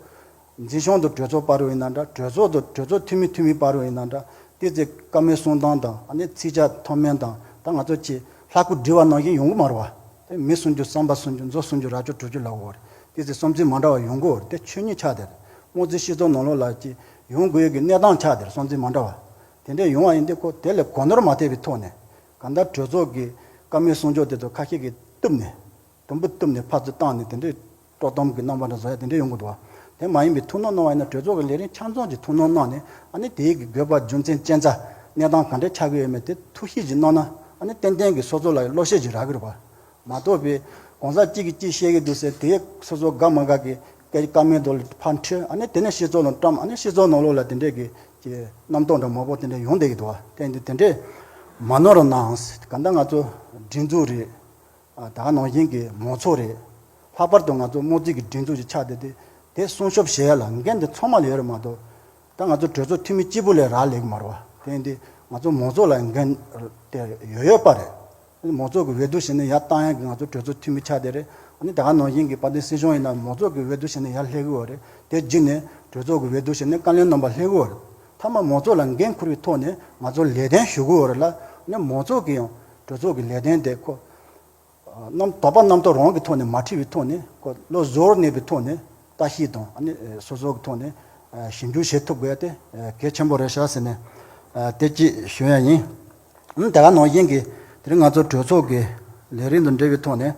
འཛིན་སྐྱོང་དང་གྲོས་ཚོགས་བར་དུ་ཡིན་ན་འདྲ། གྲོས་ཚོགས་དང་གྲོས་ཚོགས་འཐུས་མི་འཐུས་མི་བར་དུ་ཡིན་ན་འདྲ། དེ་ཚེ་བཀའ་མོལ་གསུང་སྟངས་དང་ཨ་ནི་ཚིག་བཅད་མཐོ་དམན་དང་ད་ང་ཚོ་ཆེ་ལྷ་སྐུ་བསྒྲིལ་བ་ནང་བཞིན་ཡོང་གི་མ་རེད་བ། དེ་མི་གསུང་རྒྱུ་བསམ་པ་གསུང་རྒྱུ་མཛོ་གསུང་རྒྱུ་རྭ་ཅོ་བྲུ་རྒྱུ་ལབ་དགོས་རེད། དེ་ཚེ་བསམ་ཚུལ་མ་འདྲ་བ་ཡོང་གི་ཡོད་རེད། དེ་ཆོས་ཉིད་ཆགས་བསྡད་རེད། དམངས་གཙོའི་སྤྱི་ཚོགས་ནང་ལོགས་ལ་ཅིག་ཡོང་དགོས་ཡོད་ཀྱི་གནས་སྟངས་ཆགས་བསྡད་རེད། བསམ་ཚུལ་མ་འདྲ་བ་དེ་འདྲས་ཡོང་བ་ཡིན་དུས་ཁོ་དེ་ལ་གོ་ནོར་མ་ཐེབས་པའི་ཐོག་ནས་གང་ལྟར་གྲོས་ཚོགས་ཀྱི་བཀའ་མོལ་གསུང་ཆོས་དེ་ཚོ་ཁ་ཤས་ཀྱིས་གཏུབ་ནས་དུམ་བུ་གཏུབ་ནས་ཕར་ཚུར་བཏང་ནས་དེ་འདྲས་དཀྲོག་གཏམ་གྱི་རྣམ་པ་འདྲ་བཟོ་ཡ་དེ་འདྲས་ཡོང་གི་འདུག་བ། དེ་མ་ཡིན་པའི་ཐུགས་སྣང་གནང་བ་ཡིན་ན་གྲོས་ཚོགས་ཀྱི་ལས་རིམ་ཆ་ཚང་གི་ཐུགས་སྣང་གནང་ནས་ཨ་ནི་དེའི་གི་དགོས་པ་རྒྱུ་མཚན་རྐྱེན་རྩ་གནས་སྟངས་ག་འདྲས་ཆགས་ཀྱི་ཡོད་མེད་དེ་ཐུགས་ཞིབ་ཅིག་གནང་ན་ཨ་ནི་ཏན་ཏན་གྱི་སོ་སོ་ལ་བློ་ཤེད་ཅིག་རག་གི་རེད་བ། མ་གཏོགས་པའི་གང་ཟག་གཅིག་གིས་གཅིག་བཤད་ཀྱི་འདུག་ཟེར་དེ་སོ་སོ་དགའ་མ་དགའ་གི་སྐད་བཀའ་མོལ་དུ་ཕར་འཁྲིད་ཨ་ནི་དེ་ནས་སྤྱི་ཚོགས་ལ་བཀྲམ་ཨ་ནི་སྤྱི་ཚོགས་ནང་ལོགས་ལ་དེ་འདྲས་ཀྱི་ཀྱི་རྣམ་རྟོག་འདྲ་མང་པོ་དེ་འདྲས་ཡོང་བསྡད་ཀྱི་འདུག་བ། དེ་འདི་དེ་འདྲས་མ་ནོར་རོགས་གནང་། གང་ལྟར་ང་ཚོ་སྒྲིག་འཛུགས་རེད། ད་ག་ནང་བཞིན་གྱི་མང་ཚོགས་རེད། ལྷག་པར་དུ་ང་ཚོ་དམངས་གཙོའི་གི་སྒྲིག་འཛུགས་ཅིག་ཆགས་བསྡད་དེ་དེ་སྲུང་སྐྱོབ་བྱེད་ཡ་ལ་འགན་དེ་ཚང་མ་ལ་ཡོད་རེད་མ་གཏོགས། ད་ང་ཚོ་གྲོས་ཚོགས་འཐུས་མི་གཅིག་པུ་ལས་རག་ལས་ཀྱི་མ་རེད་བ། དེ་ཡིན་དུས་ང་ཚོ་མང་ཚོགས་ལ་འགན་དེ་ཡོད་ཡོད་པ་རེད། མང་ཚོགས་ཀྱི་འོས་བསྡུ་བྱས་ནས་ཡར་བཏང་ཡག་གི་ང་ཚོ་གྲོས་ཚོགས་འཐུས་མི་ཆགས་བསྡད་རེད། ཨ་ནི་ད་ག་ནང་བཞིན་གྱི་དཔལ་ལྡན་སྲིད་གཞུང་ཡིན་ན་མང་ཚོགས་ཀྱི་འོས་བསྡུ་བྱས་ནས་ཡར་སླེབས་ཀྱི་ཡོད་རེད། དེ་བརྒྱུད་ནས་གྲོས་ཚོགས་ཀྱི་འོས་བསྡུ་བྱས་ནས་བཀའ་བློན་རྣམ་པ་སླེབས་ཀྱི་ཡོད་རེད། མཐའ་མ་མང་ཚོགས་ལ་འགན་འཁུར་བའི་ཐོག་ནས་ང་ཚོ་ལས་དོན་ཞུ་གི་ཡོད་རེད་ལ། ཨ་ནི་མང་ཚོགས་ཀྱིས་ཡང་གྲོས་ཚོགས་ཀྱི་ལས་དོན་དེ་ཁོ་རྣམ་དོགས་པ་རྣམ་རྟོག་རང་གི་ཐོག་ནས་མ་འཁྲིད་པའི་ཐོག་ནས་ཁོ་བློ་གཟུ་བོར་གནས་པའི་ཐོག་ནས་བརྟག་ཞིབ་དང་ཨ་ནི་སོ་སོ་གི་ཐོག་ནས་ཞིབ་འཇུག་བྱེད་ཐུབ་དགོས་དེ་གལ་ཆེན་པོ་རེད་ཤག་ཟེར་ནས་དེ་ཅིག་ཞུ་ཡ་ཡིན། ཨ་ནི་ད་ག་ནང་བཞིན་གྱི་དེ་རིང་ང་ཚོ་གྲོས་ཚོགས་ཀྱི་ལས་རིམ་དང་འབྲེལ་བའི་ཐོག་ནས་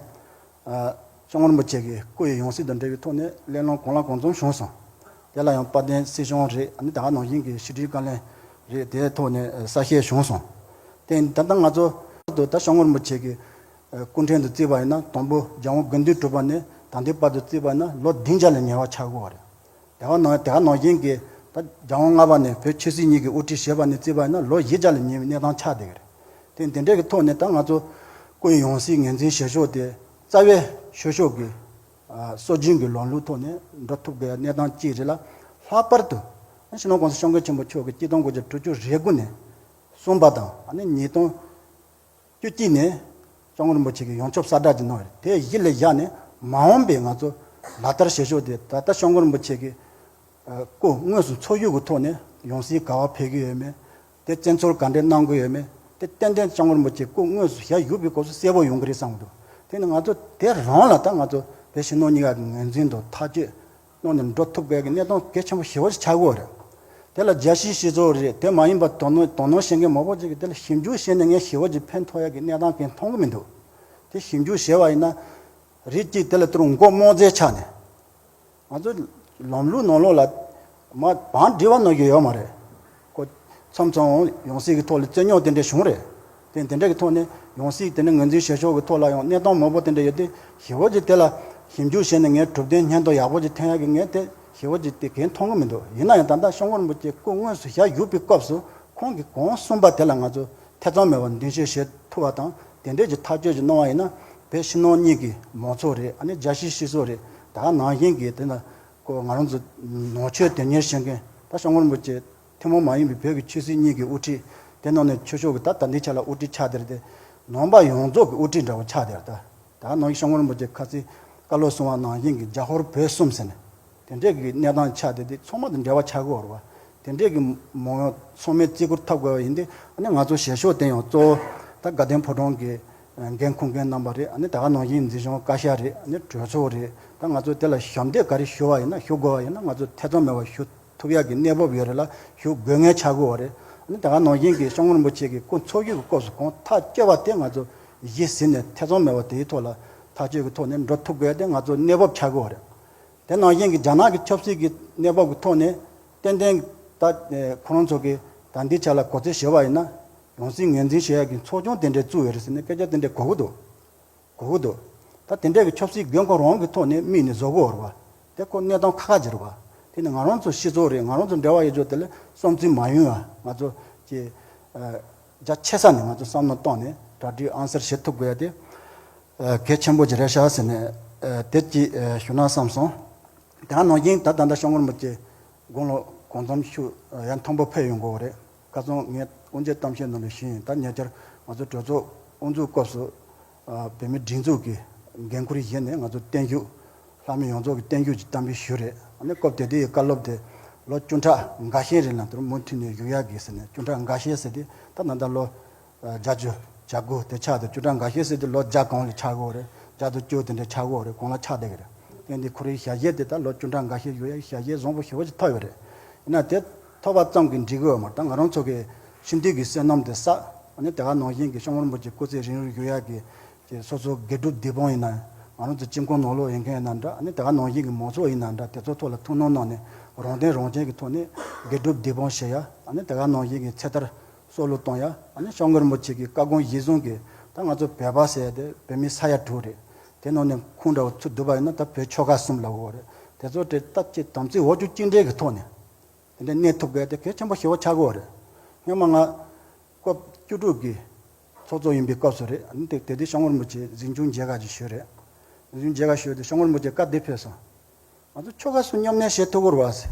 སྐྱབས་མགོན་རིན་པོ་ཆེ་གི་སྐུ་ཡི་ཡང་སྲིད་དང་འབྲེལ་བའི་ཐོག་ནས་གླེང་སློང་གང་ལ་གང་འཚམ་བྱུང་སོང་། དེ་ལ་ཡང་དཔལ་ལྡན་སྲིད་གཞུང་རེད། ཨ་ནི་ད་ག་ནང་བཞིན་གྱི་ཕྱི་དྲིལ་བཀའ་བློན་རེད། དེའི་ཐོག་ནས་ཨ་གསལ་བཤད་བྱུང་སོང་། དེ་ད་ལྟ་ང་ཚོ་ད་ལྟ་སྐྱབས་མགོན་རིན་པོ་ཆེ་གི་ཨ་སྐུ་ཕྲེང་དུ་བརྩིས་པ་ཡིན་ན་དང་པོ་རྒྱལ་དབང་དགུ་འདུས་གྲུབ་པ་ནས་ད་ལྟའི་བར་དུ་བརྩིས་པ་ཡིན་ན་ལོ་བདུན་བརྒྱ་ལས་ཉེ་བ་ཆགས་ཀྱི་ཡོད་རེད། དེ་ག་ནང་དེ་ག་ནང་བཞིན་གྱི་ད་རྒྱལ་དབང་ལྔ་པ་ནས་བོད་ཆོས་སྲིད་གཉིས་ཀྱི་དབུ་ཁྲིད་བྱས་པ་ནས་བརྩིས་པ་ཡིན་ན་ལོ་བཞི་བརྒྱ་ལས་ཉེ་བའི་གནས་སྟངས་ཆགས་བསྡད་ཀྱི་རེད། དེ་དེ་འདྲའི་གི་ཐོག་ནས་ད་ང་ཚོ་སྐུ་ཡི་ཡང་སྲིད་ངོས་འཛིན་བྱེད་ཕྱོགས་དེ་རྩ་བའི་ཆོས་ཕྱོགས་ཀྱི་ཨ་སྲོལ་རྒྱུན་གྱི་ལམ་ལུགས་ཐོག་ནས་འགྲོ་ཐུབ་དགོས་ཡ་གནས་སྟངས་གཅིག་རེད་ལ། ལྷག་པར་དུ་སྤྱི་ནོར་༸གོང་ས་༸སྐྱབས་མགོན་ཆེན་པོ་མཆོག་གིས་གཅིག་སྟོང་དགུ་བརྒྱ་དྲུག་ཅུ་རེ་དགུ་ནས་གསུངས་པ་དང་ཨ་ནི་ཉིས་སྟོང་བཅུ་གཅིག་ནས་༸སྐྱབས་མགོན་རིན་པོ་ཆེ་གིས་ཡོངས་ཁྱབ་གསལ་བསྒྲགས་ཅིག་གནང་བ་རེད། དེ་གཞི་ལ་བཞག་ནས་མ་འོངས་པའི་ང་ཚོ་ལག་བསྟར་བྱེད་ཕྱོགས་དེ་ད་ལྟ་༸སྐྱབས་མགོན་རིན་པོ་ཆེ་གིས་སྐུ་དངོས་སུ་འཚོ་བཞུགས་ཀྱི་ཐོག་ནས་ཡང་སྲིད་ག་པར་ཕེབས་ཀྱི་ཡོད་མེད། དེ་བཙན་འཚོལ་ག་འདྲས་གནང་དགོས་ཡོད་མེད། དེ་ཏན་ཏན་༸སྐྱབས་མགོན་རིན་པོ་ཆེ་སྐུ་དངོས་སུ་ཞལ་བཞུགས་པའི་སྐབས་སུ་གསལ་པོ་ཡོང་གི་རེད་བསམ་གྱི་འདུག་དེ་ནི་ང་ཚོ་དེ་རང་ལ་ད་ང་ཚོ་བོད་ཕྱི་ནང་གཉིས་ཀ་གི་ངོས་འཛིན་དང་ཐག་གཅོད་གནང་ནས་འགྲོ་ཐུབ་དགོས་ཀྱི་གནས་སྟངས་གལ་ཆེན་པོ་ཞེ་པོ་ཅིག་ཆགས་ཀྱི་ཡོད་རེད། དེ་ལ་རྒྱལ་སྤྱིའི་སྤྱི་ཚོགས་རེད། དེ་མ་ཡིན་པ་དོ་སྣང་དོ་སྣང་བྱེད་མཁན་མང་པོ་ཅིག་གིས་དེ་ལ་ཞིབ་འཇུག་བྱས་ནས་ངས་ཞེ་པོ་ཅིག་ཕན་ཐོགས་ཡ་གི་གནས་སྟངས་གང་མཐོང་གི་མི་འདུག་དེ་ཞིབ་འཇུག་བྱས་པ་ཡིན་ན་རིགས་གཅིག་དེ་ལ་ཏུ་རུ་མགོ་རྨོངས་ཚད་ཆགས་ནས། ང་ཚོ་ལམ་ལུགས་ནང་ལོགས་ལ་མ་བང་སྒྲིག་པ་ནང་བཞིན་ཡོད་མ་རེད། ཁོ་མཚམས་མཚམས་ཡང་སྲིད་ཀྱི་ཐོག་ལ་རྩོད་རྙོག་དེ་འདྲ་བྱུང་རེད། དེ་དེ་འདྲ་གི་ཐོག་ནས་ཡང་སྲིད་དེ་ནས་ངོས་འཛིན་བྱེད་ཕྱོགས་ཀྱི་ཐོག་ལ་ཡང་གནས་སྟངས་མང་པོ་དེ་འདྲ་ཡོད་དེ་ཞེ་པོ་ཅིག་དེ་ལ་ཞིབ་འཇུག་བྱས་ནས་ངས་གྲུབ་དོན་སྙིང་སྟོབས་ཡག་པོ་ཅིག་ཐོན་ཡག་གི་ངས་དེ་ཞེ་པོ་ཅིག་དེ་གང་མཐོང་གི་མི་འདུག་ཡིན་ན་ཡང་ད་ལྟ་༸སྐྱབས་མགོན་རིན་པོ་ཆེ་སྐུ་དངོས་སུ་ཞལ་བཞུགས་པའི་སྐབས་སུ་ཁོང་གིས་གང་གསུངས་པ་དེ་ལ་ང་ཚོ་ཐེ་ཚོམ་མེད་པར་མདུན་སྐྱོད་བྱེད་ཐུབ་པ་དང་དེ་འདྲས་ཀྱི་ཐག་གཅོད་ཅིག་གནང་བ་ཡིན་ན་བོད་ཕྱི་ནང་གཉིས་ཀྱི་མང་ཚོགས་རེད། ཨ་ནི་རྒྱལ་སྤྱིའི་སྤྱི་ཚོགས་རེད། ད་ག་ནང་བཞིན་གྱི་དེ་ན་ཁོ་ང་རང་ཚོ་ནང་ཆོས་དོན་གཉེར་བྱེད་མཁན་ད་༸སྐྱབས་མགོན་རིན་པོ་ཆེ་ཐུན་མོང་མ་ཡིན་པའི་བོད་ཀྱི་ཆོས་སྲིད་གཉིས་ཀྱི་དབུ་ཁྲིད་དེ་ནང་ནས་ཆོས་ཕྱོགས་ཀྱི་ད་ད་ལྟའི་ཆ་ལ་དབུ་ཁྲིད་ཆགས་བསྡད་རེད་དེ་ནང་པ་ཡོངས་རྫོགས་ཀྱི་དབུ་ཁྲིད་འདྲ་བོ་ཆགས་བསྡད་རེད་ད། ད་ག་ནང་བཞིན་༸སྐྱབས་མགོན་རིན་པོ་ཆེ་ཁ་སང་བཀའ་སློབ་གསུང་བ་ནང་བཞིན་གྱི་རྒྱ་ཧོར་བོད་གསུམ་ཟེར་ནས་དེ་འདྲས་ཀྱི་གནས་སྟངས་ཆགས་བསྡད་དེ་ཚང་མ་དང་འབྲེལ་བ་ཆགས་ཀྱི་ཡོད་རེད་བ། དེ་འདྲས་ཀྱི་མང་ཚང་མས་བརྩི་བཀུར་ཐོབ་དགོས་པ་ཡིན་དུས་ཨ་ནི་ང་ཚོ་བྱེད་ཕྱོགས་དེ་ཡང་གཙོ་བོ་ད་དགའ་ལྡན་ཕོ་བྲང་གི་ འགན་འཁུར་མཁན་རྣམ་པ་རེད། ཨ་ནི་ད་ག་ནང་བཞིན་འཛིན་སྐྱོང་བཀའ་ཤག་རེད། ཨ་ནི་གྲོས་ཚོགས་རེད། ད་ང་ཚོ་དེ་ལ་ཞབས་འདེགས་ག་རེ་ཞུ་བ་ཡིན་ན། ཞུ་དགོས་པ་ཡིན་ན། ང་ཚོ་ཐེ་ཚོམ་མེད་པར་ཞུ་ཐུབ་ཡག་གི་གནས་བབ་ཡོད་རེད་ལ། ཞུ་དགོས་ངེས་ཆགས་ཀྱི་ཡོད་རེད། ཨ་ནི་ད་ག་ནང་བཞིན་གྱི་སྐྱབས་མགོན་རིན་པོ་ཆེ་གི་སྐུ་འཚོ་བཞུགས་ཀྱི་སྐབས་སུ་གང་ཐག་བཅད་པ་དེ་ང་ཚོ་གཞི་ཟིན་ནས་ཐེ་ཚོམ་མེད་པར་དེའི་ཐོག་ལ་ཐག་གཅོད་ཀྱི་ཐོག་ནས་འགྲོ་ཐུབ་དགོས་ཡ་དེ་ང་ཚོ་གནས་བབ་ཆགས་ཀྱི་ཡོད་རེད། དེ་ནང་བཞིན་གྱི་རྒྱ་ནག་གི་ཆབ་སྲིད་ཀྱི་གནས་བབ་ཀྱི་ཐོག་ནས་ཏན་ཏན་ད་ཁོ་རང་ཚོ་གི་ད་འདི་ཆ་ལ་གོ་རྩིས་བྱས་པ་ཡིན་ན། ཡང་སྲིད་ངོས་འཛིན་བྱེད་ཡག་གི་ཚོགས་ཆུང་དེ་འདྲ་བཙུགས་ཡོད་རེད་ཟེར་ནས་སྐད་ཆ་དེ་འདྲ་གོ་གི་འདུག་གོ་གི་འདུག་ད་དེ་འདྲ་གི་ཆབ་སྲིད་དགོས་མཁོ་རང་གི་ཐོག་ནས་དམིགས་ནས་བཟོ་གི་ཡོད་རེད་བ། དེ་ཁོ་གནས་སྟངས་ཁག་ཁག་ཅིག་རེད་བ། དེ་ནི་ང་རང་ཚོ་སྤྱི་ཚོགས་རེད། ང་རང་ཚོ་འབྲེལ་བ་ཡོད་ཆོག་དེ་ལ་བསམ་ཚུལ་མ་ཡོང་ཡ། ང་ཚོ་ཀྱི་རྒྱ་ཆེ་ས་ནས་ང་ཚོ་བསམ་བློ་བཏང་ནས་གྲ་སྒྲིག་ཨང་གསར་བྱེད་ཐུབ་དགོས་ཡ་དེ་གལ་ཆེན་པོ་ཅིག་རེད་ཤག་ཟེར་ནས་དེ་ཅིག་ཞུ་ན་བསམ་སོང་། དེ་ག་ནང་བཞིན་ད་ད་ལྟ་སྐྱབས་མགོན་རིན་པོ་ཆེ་དགུང་ལོ་གང་འཚམ་ཤུགས་ཡང་མཐོན་པོ་ཕེབས་ཡོང་གི་ཡོད་རེད། ཁ་སང་ངས་དབུ་འབྱེད་གཏམ་བཤད་ནང་ལ་ཞུས་ཡིན། ད་ཉེ་ཆར་ང་ཚོ་གྲོས་ཚོགས་དབུ་འཛུགས་སྐབས་སུ་བོད་མིའི་སྒྲིག་འཛུགས་ཀྱི་འགན་འཁུར་བཞེས་ནས་ང་ཚོ་བརྟན་བཞུགས་ལྷ་མི་ཡོངས་རྫོགས་ཀྱི་བརྟན་བཞུགས་ཀྱི་བསྟན་པའི་ཞུ་རེད། ཨ་ནི་སྐབས་དེ་དུས་ཀྱི་བཀའ་སློབ་དེ་ལོ་བཅུ་ཕྲག་འགའ་ཤས་རིང་ལ་དེར་མུ་མཐུད་ནས་བཞུགས་ཡག་གི་ཟེར་ནས། བཅུ་ཕྲག་འགའ་ཤས་ཟེར་དུས་ད་ད་ལྟ་ལོ་བརྒྱད་ཅུ་གྱ་དགུ་དེ་ཆགས་དུས། བཅུ་ཕྲག་འགའ་ཤས་ཟེར་དུས་ལོ་བརྒྱ་གོང་ལ་ཆགས་ཀྱི་ཡོད་རེད། བརྒྱ་དང་བཅུ་དེ་འདྲ་ཆགས་ཀྱི་ཡོད་རེད། གོང་ལ་ཆགས་བསྡད་ཀྱི་རེད། དེ་འདི་ཁོ་རའི་ཞལ་བཞེས་དེ་ད་ལོ་བཅུ་ཕྲག་འགའ་ཤས་བཞུགས་ཡ་ཞལ་བཞེས་བཟང་པོ་ཞེ་པོ་ཅིག་ཐོབ་ཡོད་རེད། ཡིན་ན་དེ་ཐོབ་པ་ཙམ་གྱིས་འགྲིག་གི་ཡོད་མ་རེད། ད་ང་རང་ཚོ་གི་ཁྱིམ་སྡེ་གི་བསོད་ནམས་དེ་བསགས། ཨ་ནི་དེ་ག་ནང་བཞིན་གྱི་སྐྱབས་མགོན་རིན་པོ་ཆེ་སྐུ་ཚེ་རིང་རུ་བཞུགས་ཡ་གི་ཀྱི་སོ་སོ་དགེ་སྒྲུབ་སྡིག་སྤོང་ཡིན་ན། ང་རང་ཚོ་སྐྱབས་མགོན་ནང་ལོགས་ཡིན་མཁན་ཡིན་ན་འདྲ། ཨ་ནི་དེ་ག་ནང་བཞིན་གྱི་མང་ཚོགས་ཡིན་ན་འདྲ། དེ་ཚོ་ཐོག་ལ་ཐུགས་སྣང་གནང་ནས་རང་དོན་རང་གཅེས་ཀྱི་ཐོག་ནས་དགེ་སྒྲུབ་སྡིག་སྤོང་བྱེད་ཡ། ཨ་ནི་དེ་ག་ནང་བཞིན་གྱི་ཚེ་ཐར་གསོལ་ལོ་གཏོང་ཡ། ཨ་ནི་སྐྱབས་མགོན་རིན་པོ་ཆེ་གི་བཀའ་དགོངས་གཞིར་བཟུང་གིས་ད་ང་ཚོ་བོད་པ་ཟེར་ཡ་དེ་བོད་མི་ས་ཡ་དྲུག་རེད། དེ་ནང་ནས་ཁོང་འདྲ་བོ་ཚུར་བསྡུ་བ་ཡིན་ན་ད་བོད་ཆོལ་ཁ་གསུམ་ལབ་དགོས་རེད། དེ་ཚོ་དེ་སྟབས་གཅིག་དམ་ཚིག་འོག་བཅུག་གཅིག་འདྲེས་ཀྱི་ཐོག་ནས་དེ་འདྲ་གནས་ཐུབ་དགོས་དེ་གལ་ཆེན་པོ་ཞེ་པོ་ཆགས་ཀྱི་ཡོད་རེད། སྔོན་མ་ང་སྐབས་བཅུ་དྲུག་གི་ཚོགས་གཙོ་ཡིན་པའི་སྐབས་སུ་རེད། ཨ་ནི་དེ་དེ་དུས་སྐྱབས་མགོན་རིན་པོ་ཆེ་གཟིམ་ཆུང་མཇལ་ཁ་ཅིག་ཞུས་རེད། གཟིམ་ཆུང་མཇལ་ཁ་ཞུས་དུས་སྐྱབས་མགོན་རིན་པོ་ཆེ་བཀའ་འདི་ཕེབས་སོང་། ང་ཚོ་ཆོལ་ཁ་གསུམ་མཉམ་གནས་བྱེད་ཐུབ་ཀྱི་རེད་བ་ཟེར།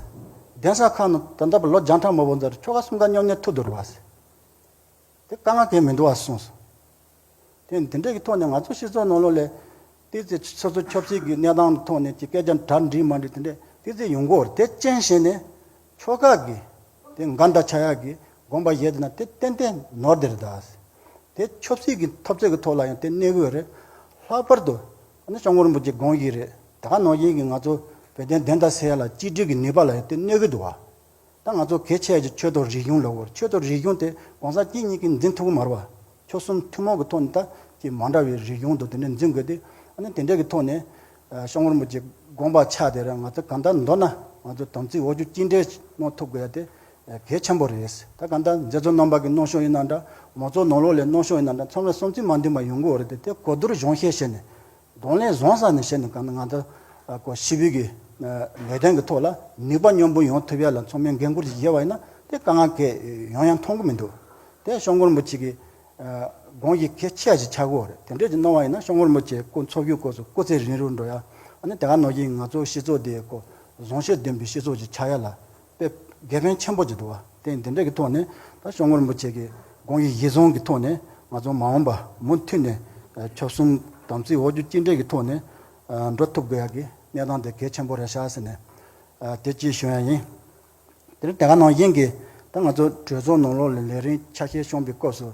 གདན་ས་ཁག་ནང་ད་ལྟ་བར་ལོ་བརྒྱ་ཕྲག་མང་པོ་ཙམ་ཆོལ་ཁ་གསུམ་ཀ་མཉམ་གནས་ཐུབ་འདུག་རེད་བ་ཟེར། དེ་དཀའ་ངལ་གང་ཡང་མི་འདུག་བ་གསུངས་སོང་། དེ་དེ་འདྲ་གི་ཐོག་ནས་ང་ཚོ་སྤྱི་ཚོགས་ནང་ལོགས་ལ་དེ་ཚེ་སོ་སོ་ཆབ་སྲིད་ཀྱི་གནས་སྟངས་ཐོག་ནས་ཀྱི་སྐད་ཆ་འདྲ་འགྲིག་མ་འགྲིག་དེ་འདྲ་དེ་ཚེ་ཡོང་གི་ཡོད་རེད། དེ་རྐྱེན་བྱས་ནས་ཆོལ་ཁ་གི་དེ་འགལ་ཟླ་ཆགས་ཡག་གི་དགོངས་པ་བཞེས་བསྡད་ན་དེ་ཏན་ཏན་ནོར་བསྡད་རེད་ད། དེ་ཆབ་སྲིད་ཀྱི་འཐབ་རྩོད་ཀྱི་ཐོག་ལ་ཡང་དེ་གནོད་ཀྱི་ཡོད་རེད། ལྷག་པར་དུ་ཨ་ནི་སྐྱབས་མགོན་རིན་པོ་ཆེ་དགོངས་ཡིག་རེད། ད་ག་ནང་བཞིན་གྱི་ང་ཚོ་བོད་དོན་བདེན་མཐའ་གསལ་ཡག་ལ་གཅིག་སྒྲིལ་གྱི་ནུས་པ་ལ་ཡང་དེ་གནོད་ཀྱི་འདུག་བ། ད་ང་ཚོ་གལ་ཆེ་ཡ་གི་ཆོས་དང་རིག་གཞུང་ལབ་དགོས་རེད། ཆོས་དང་རིག་གཞུང་དེ་གང་ཟག་གཅིག་གཉིས་ཀྱིས་འཛིན་ཐུབ་ཀྱི་མ་རེད་བ། ཆོལ་གསུམ་ཐུན་མོང་གི་ཐོག་ནས་ད་ཀྱི་མ་འདྲ་བའི་རིག་གཞུང་དང་དེ་འདྲ་འཛིན་དགོས་ཏེ། ཨ་ནི་དེ་འདྲ་གི་ཐོག་ནས་ཨ་སྐྱབས་མགོན་རིན་པོ་ཆེ་དགོངས་པ་ཆགས་དེ་རེད། ང་ཚོ་གང་ལྟར་མདོར་ན་ང་ཚོ་དམ་ཚིག་འོག་བཅུག་གཅིག་འདྲེས་གནང་ཐུབ་དགོས་ཡ་དེ་གལ་ཆེན་པོ་རེད། ད་གང་ལྟར་མཛད་གཙོ་རྣམ་པ་གི་གནང་ཕྱོགས་ཡིན་ན་འདྲ། མང་ཚོགས་ནང་ལོགས་ལ་གནང་ཕྱོགས་ཡིན་ན་འདྲ། ཚང་མས་བསམ་ཚུལ་མ་མཐུན་པ་ཡོང་གི་ཡོད་རེད་དེ། དེ་གོ་བསྡུར་གཞོན་བཤད་བྱས་ནས། གདོང་ལེན་བཟང་ས་ནས་བྱས་ནས་གང་ལྟར་ང་ཚོ་ཨ་ཁོ་ཞི་བའི་གི་ཨ་ལས་དོན་གྱི་ཐོག་ལ་ནུས་པ་མཉམ་སྤུངས་ཡོང་ཐུབ་ཡ་ལ་ཚང་མས་འགན་འཁུར་ཞིག་བཞེས་པ་ཡིན་ན་དེ་དཀའ་ངལ་གང་ཡང་ཡོང་ཡ་མཐོང་གི་མི་འདུག་དེ་སྐྱབས་མགོན་རིན་པོ་ཆེ་གི་ཨ་དགོངས་གཞི་གལ་ཆེ་ཞིག་ཆགས་ཀྱི་ཡོད་རེད། དེ་འདྲས་ཅིག་གནང་བ་ཡིན་ན་སྐྱབས་མགོན་རིན་པོ་ཆེ་སྐུ་འཚོ་བཞུགས་སྐབས་སུ་སྐུ་ཚེ་རིང་རུ་འགྲོ་ཡ། ཨ་ནི་དེ་ག་ནང་བཞིན་ང་ཚོ་སྤྱི་ཚོགས་དེ་ཁོ་བཟང་སྤྱོད་ལྡན་པའི་སྤྱི་ཚོགས་ཅིག་ཆགས་ཡ་ལ་དཔེ་དགེ་ཕན་ཆེན་པོ་ཅིག་འདུག་བ། དེ་འདི་འདྲ་གི་ཐོག་ནས་ད་སྐྱབས་མགོན་རིན་པོ་ཆེ་གི་དགོངས་གཞི་གཞིར་བཟུང་གི་ཐོག་ནས་ང་ཚོ་མ་འོངས་པ་མུ་མཐུད་ནས་ཨ་ཆོལ་གསུམ་དམ་ཚིག་འོག་བཅུག་གཅིག་འདྲེས་ཀྱི་ཐོག་ནས་ཨ་འགྲོ་ཐུབ་དགོས་ཡ་གི་གནས་སྟངས་དེ་གལ་ཆེན་པོ་རེད་ཤག་ཟེར་ནས་ཨ་དེ་ཅིག་ཞུ་ཡ་ཡིན། དེ་ནས་དེ་ག་ནང་བཞིན་གྱི་ད་ང་ཚོ་གྲོས་ཚོགས་ནང་ལོགས་ལ་ལས་རིམ་ཆ་ཤས་བྱུང་བའི་སྐབས་སུ་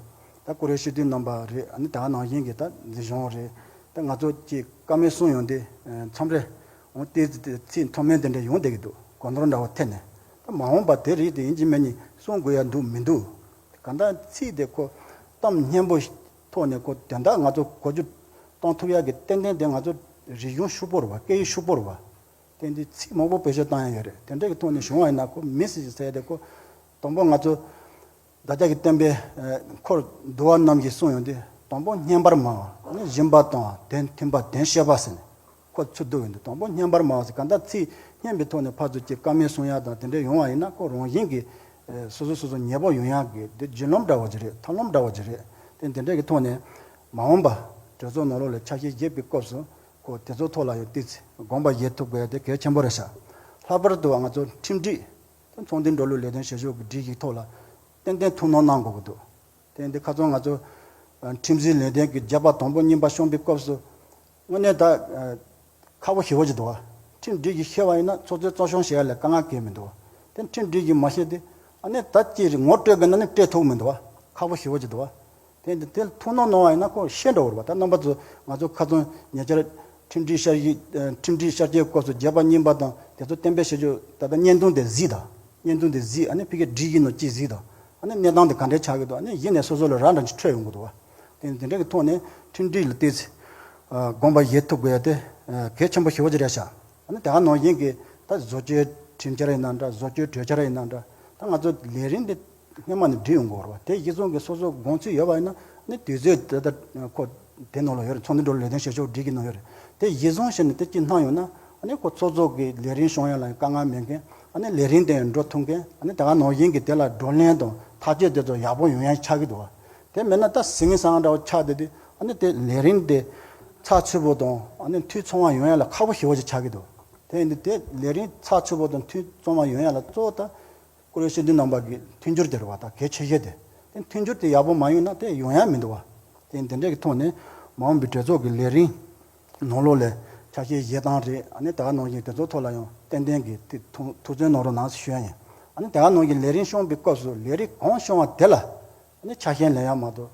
ད་ཀུ་རེ་སྤྱི་འཐུས་རྣམ་པ་རེད། ཨ་ནི་དེ་ག་ནང་བཞིན་གྱི་ད་འཛིན་སྐྱོང་རེད། ད་ང་ཚོ་ཀྱི་བཀའ་མོལ་གསུང་ཡོང་དུས་མཚམས་རེ་འོང་ཏོག་ཙམ་ཚིག་མཐོ་དམན་དེ་འདྲ་ཡོང་བསྡད་ཀྱི་འདུག་གོ་ནོར་འདྲ་བོ་ཐེབས་ནས། ད་མ་འོངས་པ་དེ་རིགས་དེ་ཡིན་གཅིག་མིན་གཉིས་གསུང་དགོས་ཡ་འདུག་མི་འདུག་གང་ལྟར་ཚིག་དེ་ཁོ་གཏམ་སྙན་པོ་ཐོག་ནས་ཁོ་དོན་དག་ང་ཚོ་གོ་རྒྱུ་གཏོང་ཐུབ་ཡ་གི་ཏན་ཏན་དེ་ང་ཚོ་རིག་གཞུང་ཕྱུག་པོ་རེད་བ། སྐད་ཡིག་ཕྱུག་པོ་རེད་བ། དེ་འདི་ཚིག་མང་པོ་བེད་སྤྱོད་བཏང་ཡ་ཡོད་རེད། དེ་འདྲ་གི་ཐོག་ནས་བྱུང་བ་ཡིན་ན་ཁོ་མི་ཟེར་ཟེར་དེ་ཁོ་དང་པོ་ང་ཚོ་བདག་ཅག་གི་བསྟན་པའི་ཨ་འཁོར་འདུལ་བ་རྣམས་ཀྱིས་གསུངས་ཡོང་དུས། དང་པོ་སྙན་པར་སྨྲ་བ། ཨ་ནི་སྦྱིན་པ་གཏོང་བ། དོན་མཐུན་པ། དོན་ཤེས་པ་ཟེར་ནས་ཁོ་ཚུར་བསྡུ་ཡོང་དུས། དང་པོ་སྙན་པར་སྨྲ་བ་ཟེར་གང་ལྟར་ཚིག་སྙན་པའི་ཐོག་ནས་ཕར་ཚུར་གྱི་བཀའ་མོལ་གསུང་ཡག་དང་དེ་འདྲ་ཡོང་བ་ཡིན་ན་ཁོ་རང་བཞིན་གྱིས་ཨ་སོ་སོ་སོ་སོ་ཉེ་པོ་ཡོང་ཡག་གི་དེ་བརྒྱུད་ལམ་འདྲ་བོ་ཅིག་རེད། ཐབས་ལམ་འདྲ་བོ་ཅིག་རེད། དེ་དེ་འདྲ་གི་ཐོག་ནས་མ་འོངས་པ་གྲོས་ཚོགས་ནང་ལོགས་ལ་ཆ་ཤས་བཞེས་པའི་སྐབས་སུ་ཁོ་དེ་ཚོ་ཐོག་ལ་ཡང་ཏོག་ཙམ་དགོངས་པ་བཞེས་ཐུབ་དགོས་ཡ་དེ་གལ་ཆེན་པོ་རེད་ཤག་ལྷག་པར་དུ་ང་ཚོ་ཁྲིམས་སྒྲིག་ད་ཚོང་དོན་འགྲོ་ལུགས་ལས་དོན་བྱེད་ཕྱོགས་ཀྱི་སྒྲིག་གཞིའི་ཐོག་ལ་ཏན་ཏན་ཐུགས་སྣང་གནང་དགོས་ཀྱི་འདུག་དེ་འདི་ཁ་སང་ང་ཚོ་ཨ་ཁྲིམས་འཛིན་ལས་དོན་གྱི་བརྒྱ་པ་དང་པོ་གཉིས་པ་བྱུང་བའི་སྐབས་སུ་དངོས་གནས་ད་ཨ་ཁག་པོ་ཞེ་པོ་ཅིག་འདུག་བ། ཁྲིམས་སྒྲིག་གཞི་ཤེས་པ་ཡིན་ན་ཚོགས་གཙོས་གཙོ་སྐྱོང་བྱེད་ཡ་ལ་དཀའ་ངལ་གང་ཡང་མི་འདུག་བ། དེ་ཁྲིམས་སྒྲིག་གཞི་མ་ཤེས་དུས་ཨ་ནི་ད་ཅི་རེད་ངོ་སྤྲོད་དགོས་ན་ནི་སྤྲད་ཐུབ་མི་འདུག་བ། ཁག་པོ་ཞེ་པོ་ཅིག་འདུག་བ། དེ་འདི་དེ་ཐུགས་སྣང་གནང་བ་ཡིན་ན་ཁོ་ཤེས་འགྲོ་བ་རེད་པ། ད་རྣམ་པ་ཚོ་ང་ཚོ་ཁ་སང་ཉེ་ཆར་ཁྲིམས་སྒྲིག་ཤར་གྱི་ཁྲིམས་སྒྲིག་ཤར་གྱི་སྐབས་སུ་རྒྱས་པ་རྙིང་པ་དང་དེ་ཚོ་གཏན་འབེབས་བྱེད་རྒྱུ་ད་ལྟ་བརྙན་ཐུང་དེ་གཟིགས་དང་། བརྙན་ཐུང་དེ་གཟིགས། ཨ་ནི་ཕ་གིར་སྒྲིག་གི་ནོ་ཅི་གཟིགས་དང་། ཨ་ནི་གནས་སྟངས་དེ་ག་འདྲས་ཆགས་ཀྱི་འདུག་ཨ་ནི་གཞི་ནས་སོ་སོ་ལ་ར་འདྲ་ཅིག་འཕྲོད་ཡོང་གི་འདུག་བ། དེ་དེ་འདྲ་གི་ཐོག་ནས་ཁྲིམས་སྒྲིག་ལ་ཏོག་ཙམ་དགོངས་པ་བཞེས་ཐུབ་དགོས་ཡ་དེ་གལ་ཆེན་པོ་ཞེ་པོ་ཅིག་རེད་ཤག་ཨ་ནི་དེ་ག་ནང་བཞིན་གྱི་ད་བཟོ་བཅོས་ཁྲིམས་འཆར་ཡིན་ན་འདྲ། བཟོ་བཅོས་གྲོས་འཆར་ཡིན་ན་འདྲ། ད་ང་ཚོ་ལས་རིམ་འདི་སྔོན་མ་ནས་སྒྲིག་ཡོང་དགོས་རེད་བ། དེ་གཞི་བཟུང་གི་སོ་སོ་དགོངས་ཚུལ་ཡོད་པ་ཡིན་ན་ནི་དུས་ཚོད་དེ་ལྟར་ཁོ་དེ་ནང་ལ་ཡོད་རེད། ཚོགས་འདུ་འགྲོ་ལས་དོན་བྱེད་ཕྱོགས་སྒྲིག་གི་ནང་ཡོད་རེད། དེ་གཞི་བཟུང་བྱས་ནས་དེ་གཅིག་གནང་ཡོང་ན་ཨ་ནི་ཁོ་ཚོགས་གཙོ་གི་ལས་རིམ་སྐྱོང་ཡ་ལ་དཀའ་ངལ་མེད་མཁན། ཨ་ནི་ལས་རིམ་དེ་འགྲོ་ཐུབ་མཁན། ཨ་ནི་དེ་ག་ནང་བཞིན་གྱི་དེ་ལ་བགྲོ་གླེང་དང་ཐག་གཅོད་དེ་ཚོ་ཡག་པོ་ཡོང་ཡ་ཆགས་ཀྱི་འདུག་བ། དེ་མེད་ན་ད་ཟིང་ངེ་སང་འདྲ་བོ་ཆགས་བསྡད་དུས་ཨ་ནི་དེ་ལས་རིམ་དེ་ཚགས་ཚུད་པོ་དང་ཨ་ནི་འཐུས་ཚང་བ་ཡོང་ཡ་ལ་ཁག་པོ་ཞེ་པོ་ཅིག་ཆགས་ཀྱི་འདུག་དེ་ཡིན་དུས་དེ་ལས་རིམ་ཚགས་ཚུད་པོ་དང་འཐུས་ཚང་བ་ཡོང་ཡ་ལ་གཙོ་བོ་ད་བཀུར་འོས་སྤྱི་འཐུས་རྣམ་པ་གི་མཐུན་འགྱུར་དེ་རེད་བ། ད་གལ་ཆེ་ཤོས་དེ། དེ་མཐུན་འགྱུར་དེ་ཡག་པོ་མ་ཡོང་ན་དེ་ཡོང་ཡ་མི་འདུག་བ། དེ་དེ་འདྲ་གི་ཐོག་ནས་མ་འོངས་པའི་གྲོས་ཚོགས་ཀྱི་ལས་རིམ་ནང་ལོགས་ལ་ཆ་ཤས་བཞེས་སྟངས་རེད། ཨ་ནི་དེ་ག་ནང་བཞིན་དེ་ཚོ་ཐོག་ལ་ཡང་ཏན་ཏན་གྱི་དེ་ཐུགས་ཐུགས་བརྩོན་གནང་རོགས་གནང་ཞེས་ཞུ་ཡ་ཡིན། ཨ་ནི་དེ་ག་ནང་བཞིན་ལས་རིམ་སྐྱོང་བའི་སྐབས་སུ་ལས་རིམ་གང་སྐྱོང་བ་དེ་ལ་ཨ་ནི་ཆ་ཤས་ལེན་ཡ་མ་གཏོགས།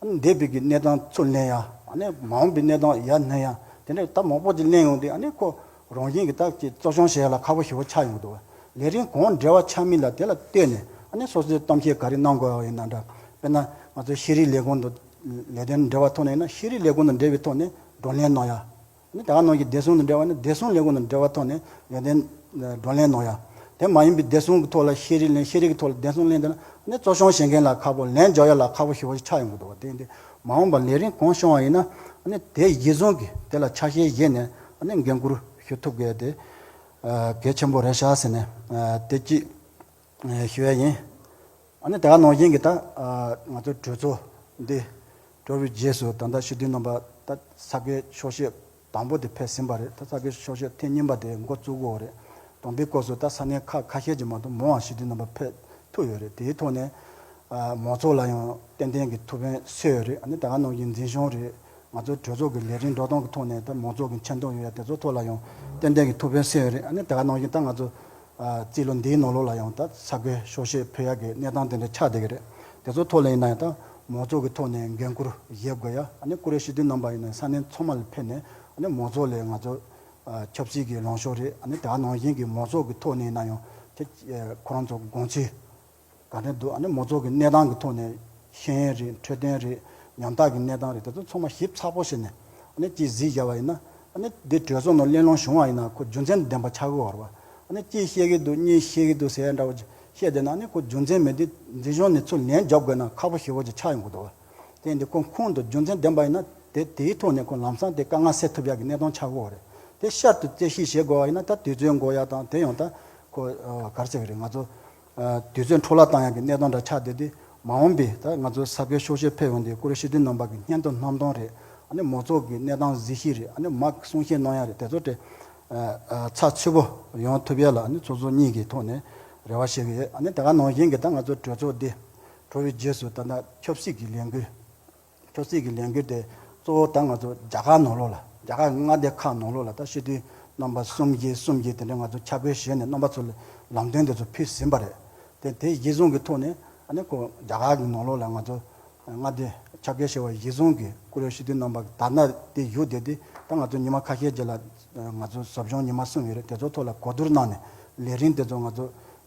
ཨ་ནི་འདས་པའི་གི་གནས་སྟངས་ཚུར་ལེན་ཡ། ཨ་ནི་མ་འོངས་པའི་གནས་སྟངས་ཡར་སྣོན་ཡ། དེ་འདྲ་ད་མང་པོ་ཅིག་གླེང་ཡོང་དུས་ཨ་ནི་ཁོ་རང་བཞིན་གྱི་ད་ཅིག་གཙོ་སྐྱོང་བྱེད་ཡ་ལ་ཁག་པོ་ཞེ་པོ་ཆགས་ཡོང་གི་འདུག་བ། ལས་རིམ་གང་འབྲེལ་བ་ཆགས་མིན་ལ་དེ་ལ་ལྟོས་ནས་ཨ་ནི་སོ་སོའི་གཏམ་བཤད་ག་རེ་གནང་དགོས་པ་ཡིན་ན་འདྲ། དཔེར་ན་ང་ཚོའི་ཤེས་རིག་ལས་ཁུངས་དང་ལས་དོན་འབྲེལ་བ་ཐོག་ནས་ཡིན་ན་ཤེས་རིག་ལས་ཁུངས་དང་འབྲེལ་བའི་ཐོག་ནས་བགྲོ་གླེང་གནང་ཡ། ཨ་ནི་ད་ག་ནང་བཞིན་བདེ་སྲུང་དང་འབྲེལ་བ་ནི་བདེ་སྲུང་ལས་ཁུངས་དང་འབྲེལ་བ་ཐོག་ནས་ལས་དོན་བགྲོ་གླེང་གནང་ཡ། དེ་མ་ཡིན་པའི་བདེ་སྲུང་གི་ཐོག་ལ་ཤེས་རིག་ལེན། ཤེས་རིག་གི་ཐོག་ལ་བདེ་སྲུང་ལེན་དེ་ལ་ནི་གཙོ་སྐྱོང་བྱེད་མཁན་ལ་ཁག་པོ། ལན་འཇོག་ཡ་ལ་ཁག་པོ་ཞེ་པོ་ཞིག་ཆགས་ཡོང་གི་འདུག་བ། དེ་ཡིན་དུས་མ་འོངས་པ་ལས་རིམ་གང་སྐྱོང་བ་ཡིན་ན་ཨ་ནི་དེ་གཞི་བཟུང་གི་དེ་ལ་ཆ་ཤས་བཞེས་ནས་ཨ་ནི་འགན་འཁུར་ཞུ་ཐུབ་དགོས་དེ་གལ་ཆེན་པོ་རེད་ཤག་ཟེར་ནས་དེ་གཅིག་ཞུ་ཡ་ཡིན། ཨ་ནི་དེ་ག་ནང་བཞིན་གྱི་ད་ང་ཚོ་གྲོས་ཚོགས་འདི་གྲོལ་བའི་རྗེས་སུ་ད་ལྟ་སྤྱི་འཐུས་རྣམ་པ་ད་ས་གའི་ཤོག་བཤད་དང་པོ་དེ་ཕེབས་ཟིན་པ་རེད། ད་ས་གའི་ཤོག་བཤད་ཐེངས་གཉིས་པ་དེ་འགོ་བཙུགས་དགོས་རེད། དང་པོའི་སྐབས་སུ་ད་ས་གནས་ཁག་ཁ་ཤས་ཀྱི་མ་གཏོགས་མང་བ་སྤྱི་འཐུས་རྣམ་པ་ཕེབས་ཐུབ་ཡོད་རེད། དེའི་ཐོག་ནས་མང་ཚོགས་ལ་ཡང་ཏན་ཏན་གྱི་ཐུགས་ཕན་གསོས་ཡོད་རེད། ཨ་ནི་ད་ག་ནང་བཞིན་འཛིན་སྐྱོང་རེད། ང་ཚོའི་གྲོས་ཚོགས་ཀྱི་ལས་རིམ་འགྲོ་སྟངས་ཀྱི་ཐོག་ནས་ད་མང་ཚོགས་ཀྱི་མཁྱེན་རྟོགས་ཡོད་ཡ་དེ་ཚོ་ཐོག་ལ་ཡང་ཏན་ཏན་གྱི་ཐུགས་ཕན་གསོས་ཡོད་རེད། ཨ་ནི་ད་ག་ནང་བཞིན་ད་ང་ཚོ་རྩིས་ལོ་འདིའི་ནང་ལོགས་ལ་ཡང་ད་ས་གའི་ཤོག་བཤད་ཕུལ་ཡག་གི་གནས་སྟངས་དེ་འདྲ་ཆགས་བསྡད་ཀྱི་རེད། དེ་ཚོ་ཐོག་ལ་ཡིན་ན་ཡང་ད་མང་ཚོགས་ཀྱི་ཐོག་ནས་འགན་འཁུར་བཞེས་དགོས་ཡ། ཨ་ནི་བཀུར་འོས་སྤྱི་འཐུས་རྣམ་པ་ཡིན་ན་ས་གནས་ཚང་མ་ལ་ཕེབས་ནས་ཨ་ནི་མང་ཚོགས་ལ་ང་ཚོ་ཆབ་སྲིད་ཀྱི་ལངས་ཕྱོགས་རེད། ཨ་ནི་དེ་ག་ནང་བཞིན་གྱི་མང་ཚོགས་ཀྱི་ཐོག་ནས་ཡིན་ན་ཡང་དེ་ཁོ་རང་ཚོ་དགོངས་ཚུལ་ག་འདྲ་འདུག་ཨ་ནི་མང་ཚོགས་ཀྱི་གནས་སྟངས་ཀྱི་ཐོག་ནས་ཤེས་ཡོན་རེད། འཕྲོད་བསྟེན་རེད། ཉམ་ཐག་གི་གནས་སྟངས་རེད། དེ་ཚོ་ཚང་མ་ཞིབ་ཚགས་པོ་བྱས་ནས་ཨ་ནི་ཅིག་གཟིགས་བཞག་པ་ཡིན་ན་ཨ་ནི་འདི་གྲོས་ཚོགས་ནང་གླེང་སློང་བྱུང་བ་ཡིན་ན་ཁོ་རྒྱུ་མཚན་ལྡན་པ་ཆགས་ཀྱི་ཡོད་རེད་བ། ཨ་ནི་གཅིག་བཤད་ཀྱི་འདུག་གཉིས་བཤད་ཀྱི་འདུག་ཟེར་ཡ་འདྲ་བོ་ཅིག་བཤད་བསྡད་ན་ཨ་ནི་ཁོ་རྒྱུ་མཚན་མེད་དུས་འཛིན་སྐྱོང་ནས་ཚུར་ལན་རྒྱབ་དགོས་ན་ཁག་པོ་ཞེ་པོ་ཅིག་ཆགས་ཡོང་གི་འདུག་བ། དེ་འདི་ཁོ་ཁུངས་དང་རྒྱུ་མཚན་ལྡན་པ་ཡིན་ན་དེ་དེའི་ཐོག་ནས་ཁོ་ལམ་སང་དེ་དཀའ་ངལ་སེལ་ཐུབ་ཡ་གི་གནས་སྟངས་ཆགས་ཀྱི་ཡོད་རེད། དེ་ཤར་དུ་རྩད་ཞིབ་བྱེད་དགོས་བ་ཡིན་ན་ད་དུས་ཚོད་འགོར་ཡ་དང་དེ་ཡང་ད་ཁོ་ག་རེ་ཟེར་གི་རེད། ང་ཚོ་དུས་ཚོད་འཕྲོ་བརླག་བཏང་ཡག་གི་གནས་སྟངས་འདྲ་ཆགས་བསྡད་དུས་མ་འོངས་པའི་ད་ང་ཚོ་ས་ཁུལ་ཤོག་བཤད་ཕེབས་ཡོང་དུས་བཀུར་འོས་སྤྱི་འཐུས་རྣམ་པ་གི་སྙན་ཐོ་བསྣམས་སྟངས་རེད། ཨ་ནི་མང་ཚོགས་ཀྱི་གནས་སྟངས་གཟིགས་ཤེས་རེད། ཨ་ནི་མ་གསུང་བཤད་གནང་ཡག་རེད། དེ་ཚོ་དེ་ཚགས་ཚུད་པོ་ཡོང་ཐུབ་ཡག་ལ་ཨ་ནི་ཚོགས་གཙོ་གཉིས་ཀྱི་ཐོག་ནས་རེ་བ་བྱེད་ཀྱི་ཡོད། ཨ་ནི་དེ་ག་ནང་བཞིན་གྱི་ད་ང་ཚོ་གྲོས་ཚོགས་འདི་གྲོལ་བའི་རྗེས་སུ་ད་ལྟ་ཆབ་སྲིད་ཀྱི་ལས་འགུལ། ཆབ་སྲིད་ཀྱི་ལས་འགུལ་དེ་གཙོ་བོ་ད་ང་ཚོ་རྒྱ་གར་ནང་ལོགས་ལ་རྒྱ་གར་མངའ་སྡེ་ཁག་ནང་ལོགས་ལ་ད་སྤྱི་འཐུས་རྣམ་པ་གསུམ་བཞི་གསུམ་བཞི་དེ་འདྲ་ང་ཚོ་ཁྱབ་སྤེལ་བྱས་ནས་རྣམ་པ་ཚོ་ལ་ལམ་སྟོན་དེ་ཚོ་ཕུལ་ཟིན་པ་རེད། དེ་དེ་གཞི་བཟུང་གི་ཐོག་ནས་ཨ་ནི་ཁོ་རྒྱ་གར་གྱི་ནང་ལོགས་ལ་ང་ཚོ་མངའ་སྡེ་ཁྱབ་སྤེལ་བྱས་པ་གཞི་བཟུང་གི་བཀུར་འོས་སྤྱི་འཐུས་རྣམ་པ་ད་ལྟ་དེ་བཞུགས་བསྡད་དེ་ད་ང་ཚོ་ཉི་མ་ཁ་ཤས་རྗེས་ལ་ང་ཚོ་ཟབ་སྦྱོང་ཉི་མ་གསུམ་ཡོད་རེད། དེ་ཚོ་ཐོག་ལ་གོ་བསྡུར་གནང་ནས་ལས་རིམ་དེ་ཚོ་ང་ཚོ་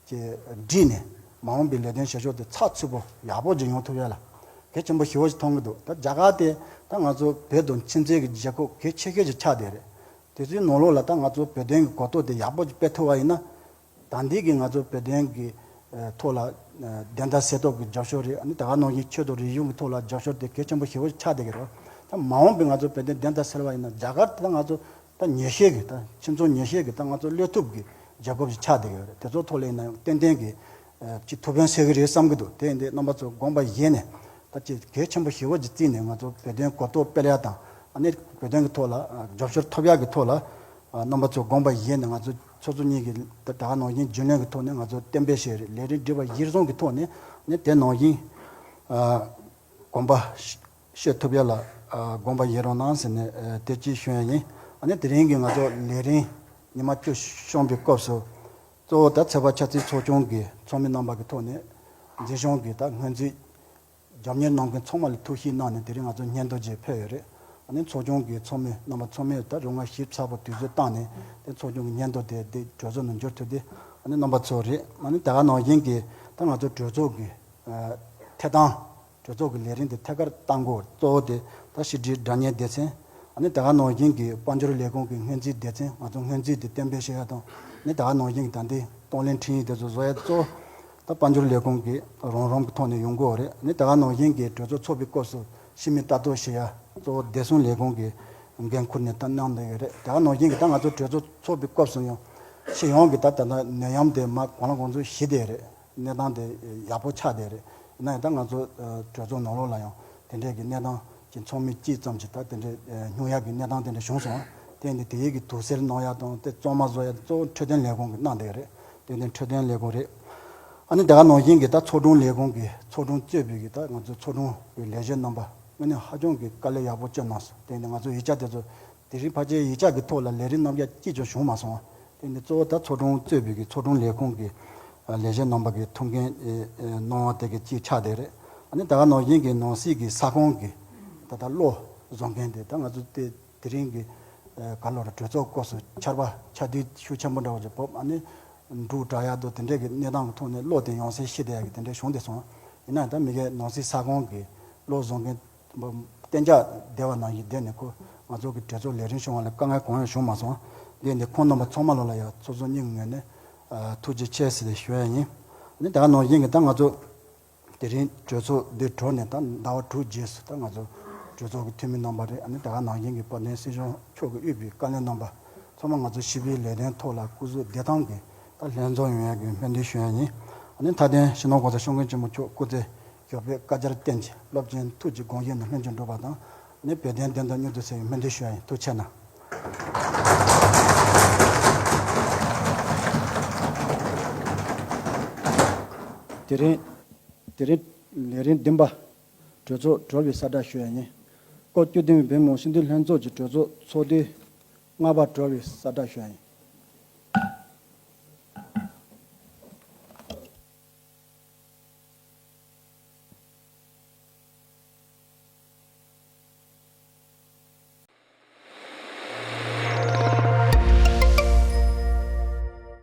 ཅེས་བསྒྲིགས་ནས་མ་འོངས་པའི་ལས་དོན་བྱེད་ཕྱོགས་དེ་ཚགས་ཚུད་པོ་ཡག་པོ་ཅིག་ཡོང་ཐུབ་ཡ་ལ་གལ་ཆེན་པོ་ཞེ་པོ་ཞིག་མཐོང་གི་འདུག་ད་རྒྱ་གར་དེ་ད་ང་ཚོ་བོད་དང་ཁྱིམ་མཚེས་ཀྱི་རྒྱལ་ཁབ་གལ་ཆེ་ཤོས་ཅིག་ཆགས་བསྡད་རེད། དེ་ཚོའི་ནང་ལོགས་ལ་ད་ང་ཚོ་བོད་དོན་གྱི་གོ་རྟོགས་དེ་ཡག་པོ་ཅིག་སྤེལ་ཐུབ་པ་ཡིན་ན། ད་འདི་གི་ང་ཚོ་བོད་དོན་གྱི་ཐོག་ལ་བདེན་མཐའ་གསལ་ཐབས་ཀྱི་རྒྱབ་སྐྱོར་རེད། ཨ་ནི་ད་ག་ནང་བཞིན་ཆོས་དང་རིག་གཞུང་གི་ཐོག་ལ་རྒྱབ་སྐྱོར་དེ་གལ་ཆེན་པོ་ཞེ་པོ་ཆགས་བསྡད་ཀྱི་རེད། ད་མ་འོངས་པའི་ང་ཚོ་བོད་དོན་བདེན་མཐའ་གསལ་བ་ཡིན་ན་རྒྱ་གར་དེ་ད་ང་ཚོ་ད་ཉེ་ཤོས་ཀྱི་ད་ཁྱིམ་ཚང་ཉེ་ཤོས་ཀྱི་ད་ང་ཚོ་བློས་ཐུབ་ཀྱི་རྒྱལ་ཁབ་ཅིག་ཆགས་བསྡད་ཀྱི་ཡོད་རེད། དེ་ཚོ་ཐོག་ལ་ཡིན་ན་ཡང་ཏན་ཏན་གྱི་ཅིག་ཐུགས་ཕན་གསོས་ཀྱི་རེད་བསམ་གྱི་འདུག་དེ་ཡིན་དུས་རྣམ་པ་ཚོ་དགོངས་པ་བཞེས་ནས་ད་ཅིག་གལ་ཆེན་པོ་ཞེ་པོ་ཅིག་བརྩིས་ནས་ང་ཚོ་བོད་དོན་གོ་རྟོགས་སྤེལ་ཡ་དང་ཨ་ནི་བོད་དོན་གྱི་ཐོག་ལ་རྒྱབ་སྐྱོར་ཐོབ་ཡ་གི་ཐོག་ལ་རྣམ་པ་ཚོ་དགོངས་པ་བཞེས་ནས་ང་ཚོ་ཚོགས་གཙོ་གཉིས་ཀྱི་ད་ག་ནང་བཞིན་རྒྱུན་ལས་ཀྱི་ཐོག་ནས་ང་ཚོ་གཏན་འབེབས་བྱས་རེད། ལས་རིམ་སྒྲིག་པ་གཞིར་བཟུང་གི་ཐོག་ནས་ཨ་ནི་དེ་ནང་བཞིན་དགོངས་པ་བཞེས་ཐུབ་ཡ་ལ་དགོངས་པ་བཞེས་རོགས་གནང་ཟེར་ནས་དེ་ཅིག་ཞུ་ཡ་ཡིན། ཨ་ནི་དེ་རིང་གི་ང་ཚོ་ལས་རིམ་ཉི་མ་བཅུ་བྱུང་བའི་སྐབས་སུ་གཙོ་བོ་ད་ཚོད་དཔག་ཆབ་སྲིད་ཚོགས་ཆུང་གི་ཚོགས་མི་རྣམ་པ་གི་ཐོག་ནས་འཛིན་སྐྱོང་གི་ད་སྔོན་རྩིས་ རྒྱབ་གཉེར་གནང་མཁན་ཚང་མ་ལ་ཐུགས་གཤིས་གནང་ནས་དེ་རིང་ང་ཚོ་སྙན་ཐོ་ཅིག་ཕུལ་ཡོད་རེད། ཨ་ནི་ཚོགས་ཆུང་གི་ཚོགས་མི་རྣམ་པ་ཚང་མས་ད་རུང་ང་ཞིབ་ཚགས་པོ་དུས་ཚོད་བཏང་ནས་དེ་ཚོགས་ཆུང་གི་སྙན་ཐོ་དེ་དེ་གྲོས་ཚོགས་ནང་འབྱོར་ཐུབ་སྟེ། ཨ་ནི་རྣམ་པ་ཚོ་རེད། ཨ་ནི་དེ་ག་ནང་བཞིན་གྱི་ད་ང་ཚོ་གྲོས་ཚོགས་ཀྱི་ཨ་ཐད་གཏོང་གྲོས་ཚོགས་ཀྱི་ལས་རིམ་དེ་ཐད་ཀར་གཏང་དགོས་གཙོ་བོ་དེ་ད་ཕྱི་དྲིལ་སྒྲ་བརྙན་སྡེ་ཚན། ཨ་ནི་དེ་ག་ནང་བཞིན་གྱི་དཔལ་འབྱོར་ལས་ཁུངས་ཀྱི་སྔོན་རྩིས་སྡེ་ཚན། ང་ཚོ་སྔོན་རྩིས་དེ་གཏན་འབེབས་བྱེད་ཡ་དང་། ཨ་ནི་དེ་ག་ནང་བཞིན་གྱི་ད་ལྟའི་གཏོང་ལེན་འཕྲིན་ཡིག་དེ་ཚོ་བཟོ་ཡ་གཙོ་བོ་ད་དཔལ་འབྱོར་ལས་ཁུངས་ཀྱི་རང་རང་གི་ཐོག་ནས་ཡོང་དགོས་རེད། ཨ་ནི་དེ་ག་ནང་བཞིན་གྱི་གྲོས་ཚོགས་ཚོགས་པའི་སྐབས་སུ་ཕྱི་མི་ལྟ་རྟོག་བྱེད་ཡ་གཙོ་བོ་བདེ་སྲུང་ལས་ཁུངས་ཀྱི་འགན་འཁུར་ནས་ད་གནང་བསྡད་ཡོད་རེད། དེ་ག་ནང་བཞིན་གྱི་ད་ང་ཚོ་གྲོས་ཚོགས་ཚོགས་པའི་སྐབས་སུ་ཡང་སྤྱི་ཡོངས་ཀྱི་ད་ད་ལྟ་ནད་ཡམས་དེ་མ་གང་ལ་གང་འཚམ་ཞི་བསྡད་རེད། གནས་སྟངས་དེ་ཡག་པོ་ཆགས་བསྡད་རེད། ཡིན་ན་ཡང་ད་ང་ཚོ་ཨ་གྲོས་ཚོགས་ནང་ལོགས་ལ་ཡང་དེ་འདྲས་ཀྱི་གནས་སྟངས་ཀྱི་ཚོགས་མི་གཅིག་ཙམ་ཞིག་ད་དེ་འདྲས་ཨ་སྨྱུང་ཡག་གི་གནས་སྟངས་དེ་འདྲས་བྱུང་སོང་། དེ་ཡིན་དུས་དེ་ཡི་གི་དུག་སེལ་གནང་ཡག་དང་དེ་གཙང་མ་བཟོ་ཡག་གཙོ་བོ་འཕྲོད་བསྟེན་ལས་ཁུངས་ཀྱིས་གནང་བསྡད་རེད། དེ་ནི་འཕྲོད་བསྟེན་ལས་ཁུངས་རེད། ཨ་ནི་དེ་ག་ནང་བཞིན་གྱི་ད་ཚོགས་དྲུང་ལས་ཁུངས་ཀྱི་ཚོགས་དྲུང་གཙོས་པའི་གི་ད་ང་ཚོ་ཚོགས་དྲུང་གི་ལས་བྱེད་རྣམ་པ་དངོས་གནས་ཧ་ཅང་གི་དཀའ་ལས་ཡག་པོ་བསྐྱོན་གནང་སོང་། དེ་ཡིན་དུས་ང་ཚོ་ཡིག་ཆ་དེ་ཚོ་དེ་རིང་ཕལ་ཆེར་ཡིག་ཆ་གི་ཐོག་ལ་ལས་རིམ་རྣམ་གཞག་གཅིག་ཀྱང་བྱུང་མ་སོང་བ། དེ་ནི་གཙོ་བོ་ད་ཚོགས་དྲུང་གཙོས་པའི་གི་ཚོགས་དྲུང་ལས་ཁུངས་ཀྱི་ལས་བྱེད་རྣམ་པ་གི་ཐུགས་འགན་གནང་བ་དེ་གི་གཅིག་ཆགས་བསྡད་རེད། ཨ་ནི་དེ་ག་ནང་བཞིན་གྱི་ནང་སྲིད་ཀྱི་ས་ཁོངས་ཀྱི་ད་ལྟ་གློག་བཟོ་མཁན་དེ་ད་ང་ཚོ་དེ་དེ་རིང་གི་ག་ལོར་གྲོས་ཚོགས་སྐབས་སུ་ཆར་པ་ཆར་དུས་ཤུགས་ཆེན་པོ་འདྲ་བོ་ཅིག་བབས། ཨ་ནི་འབྲུག་དྲག་ཡག་དང་དེ་འདྲས་ཀྱི་གནས་སྟངས་ཀྱི་ཐོག་ནས་གློག་དེ་ཡང་སེ་ཤི་བསྡད་ཡག་གི་དེ་འདྲས་བྱུང་བསྡད་སོང་། ཡིན་ན་ཡང་ད་མི་གའི་ནང་སྲིད་ས་ཁོངས་ཀྱི་གློག་བཟོ་མཁན་གཏན་འཇགས་བསྡད་པ་ནང་བཞིན་བསྡད་ནས་ཁོ་ང་ཚོ་གི་གྲོས་ཚོགས་ལས་རིམ་བྱུང་བ་ལ་དཀའ་ངལ་གང་ཡང་བྱུང་མ་སོང་། འདི་ནི་ཁོང་རྣམ་པ་ཚང་མ་ལོ་ལ་ཡང་ཚོགས་གཙོ་གཉིས་ངོས་ནས་ཐུགས་རྗེ་ཆེ་ཟེར་ཏེ་ཞུ་ཡ་ཡིན། ནི་ད་ག་ནང་བཞིན་གྱི་ད་ང་ཚོ་དེ་རིང་གྲོས་ཚོགས་འདི་གྲོལ་ནས་ད་ཟླ་བ་དྲུག་རྗེས་སུ་ད་ང་ཚོ་གྲོས་ཚོགས་ཀྱི་འཐུས་མི་རྣམ་པ་རེད། ཨ་ནི་ད་ག་ནང་བཞིན་གྱི་དཔལ་ལྡན་སྲིད་སྐྱོང་མཆོག་གིས་དབུས་པའི་བཀའ་བློན་རྣམ་པ་ཚང་མ་ང་ཚོ་ཞི་བའི་ལས་དོན་ཐོག་ལ་སྐུ་གཟུགས་བདེ་ཐང་གི་ད་ལྷན་འཛོམས་ཡོང་ཡ་གི་སྨོན་འདུན་ཞུ་ཡ་ཡིན། ཨ་ནི་མཐའ་དོན་སྤྱི་ནོར་༸གོང་ས་སྐྱབས་མགོན་ཆེན་པོ་མཆོག་སྐུ་ཚེ་མགྱོགས་པའི་བཀའ་རྒྱར་བརྟེན་གྱིས་སློབ་ཆེན་ཐུགས་ཀྱི་དགོངས་བཞེད་ནང་ལྷུན་གྱིས་འགྲུབ་པ་དང་། ནི་བོད་དོན་བདེན་མཐའ་མྱུར་དུ་གསལ་བའི་སྨོན་འདུན་ཞུ་ཡ་ཡིན། ཐུགས་རྗེ་གནང་། དེ་རིང་དེ་རིང་ལས་རིམ་བདུན་པ། གྲོས་ཚོགས་གྲོལ་བའི་གསལ་བསྒྲགས་ཞུ་ཡ་ཡིན། སྐབས་བཅུ་བདུན་པའི་བོད་མི་མང་སྤྱི་འཐུས་ལྷན་ཚོགས་ཀྱི་གྲོས་ཚོགས་ཚོགས་དུས་ལྔ་པ་གྲོལ་བའི་གསལ་བསྒྲགས་ཞུ་ཡ་ཡིན།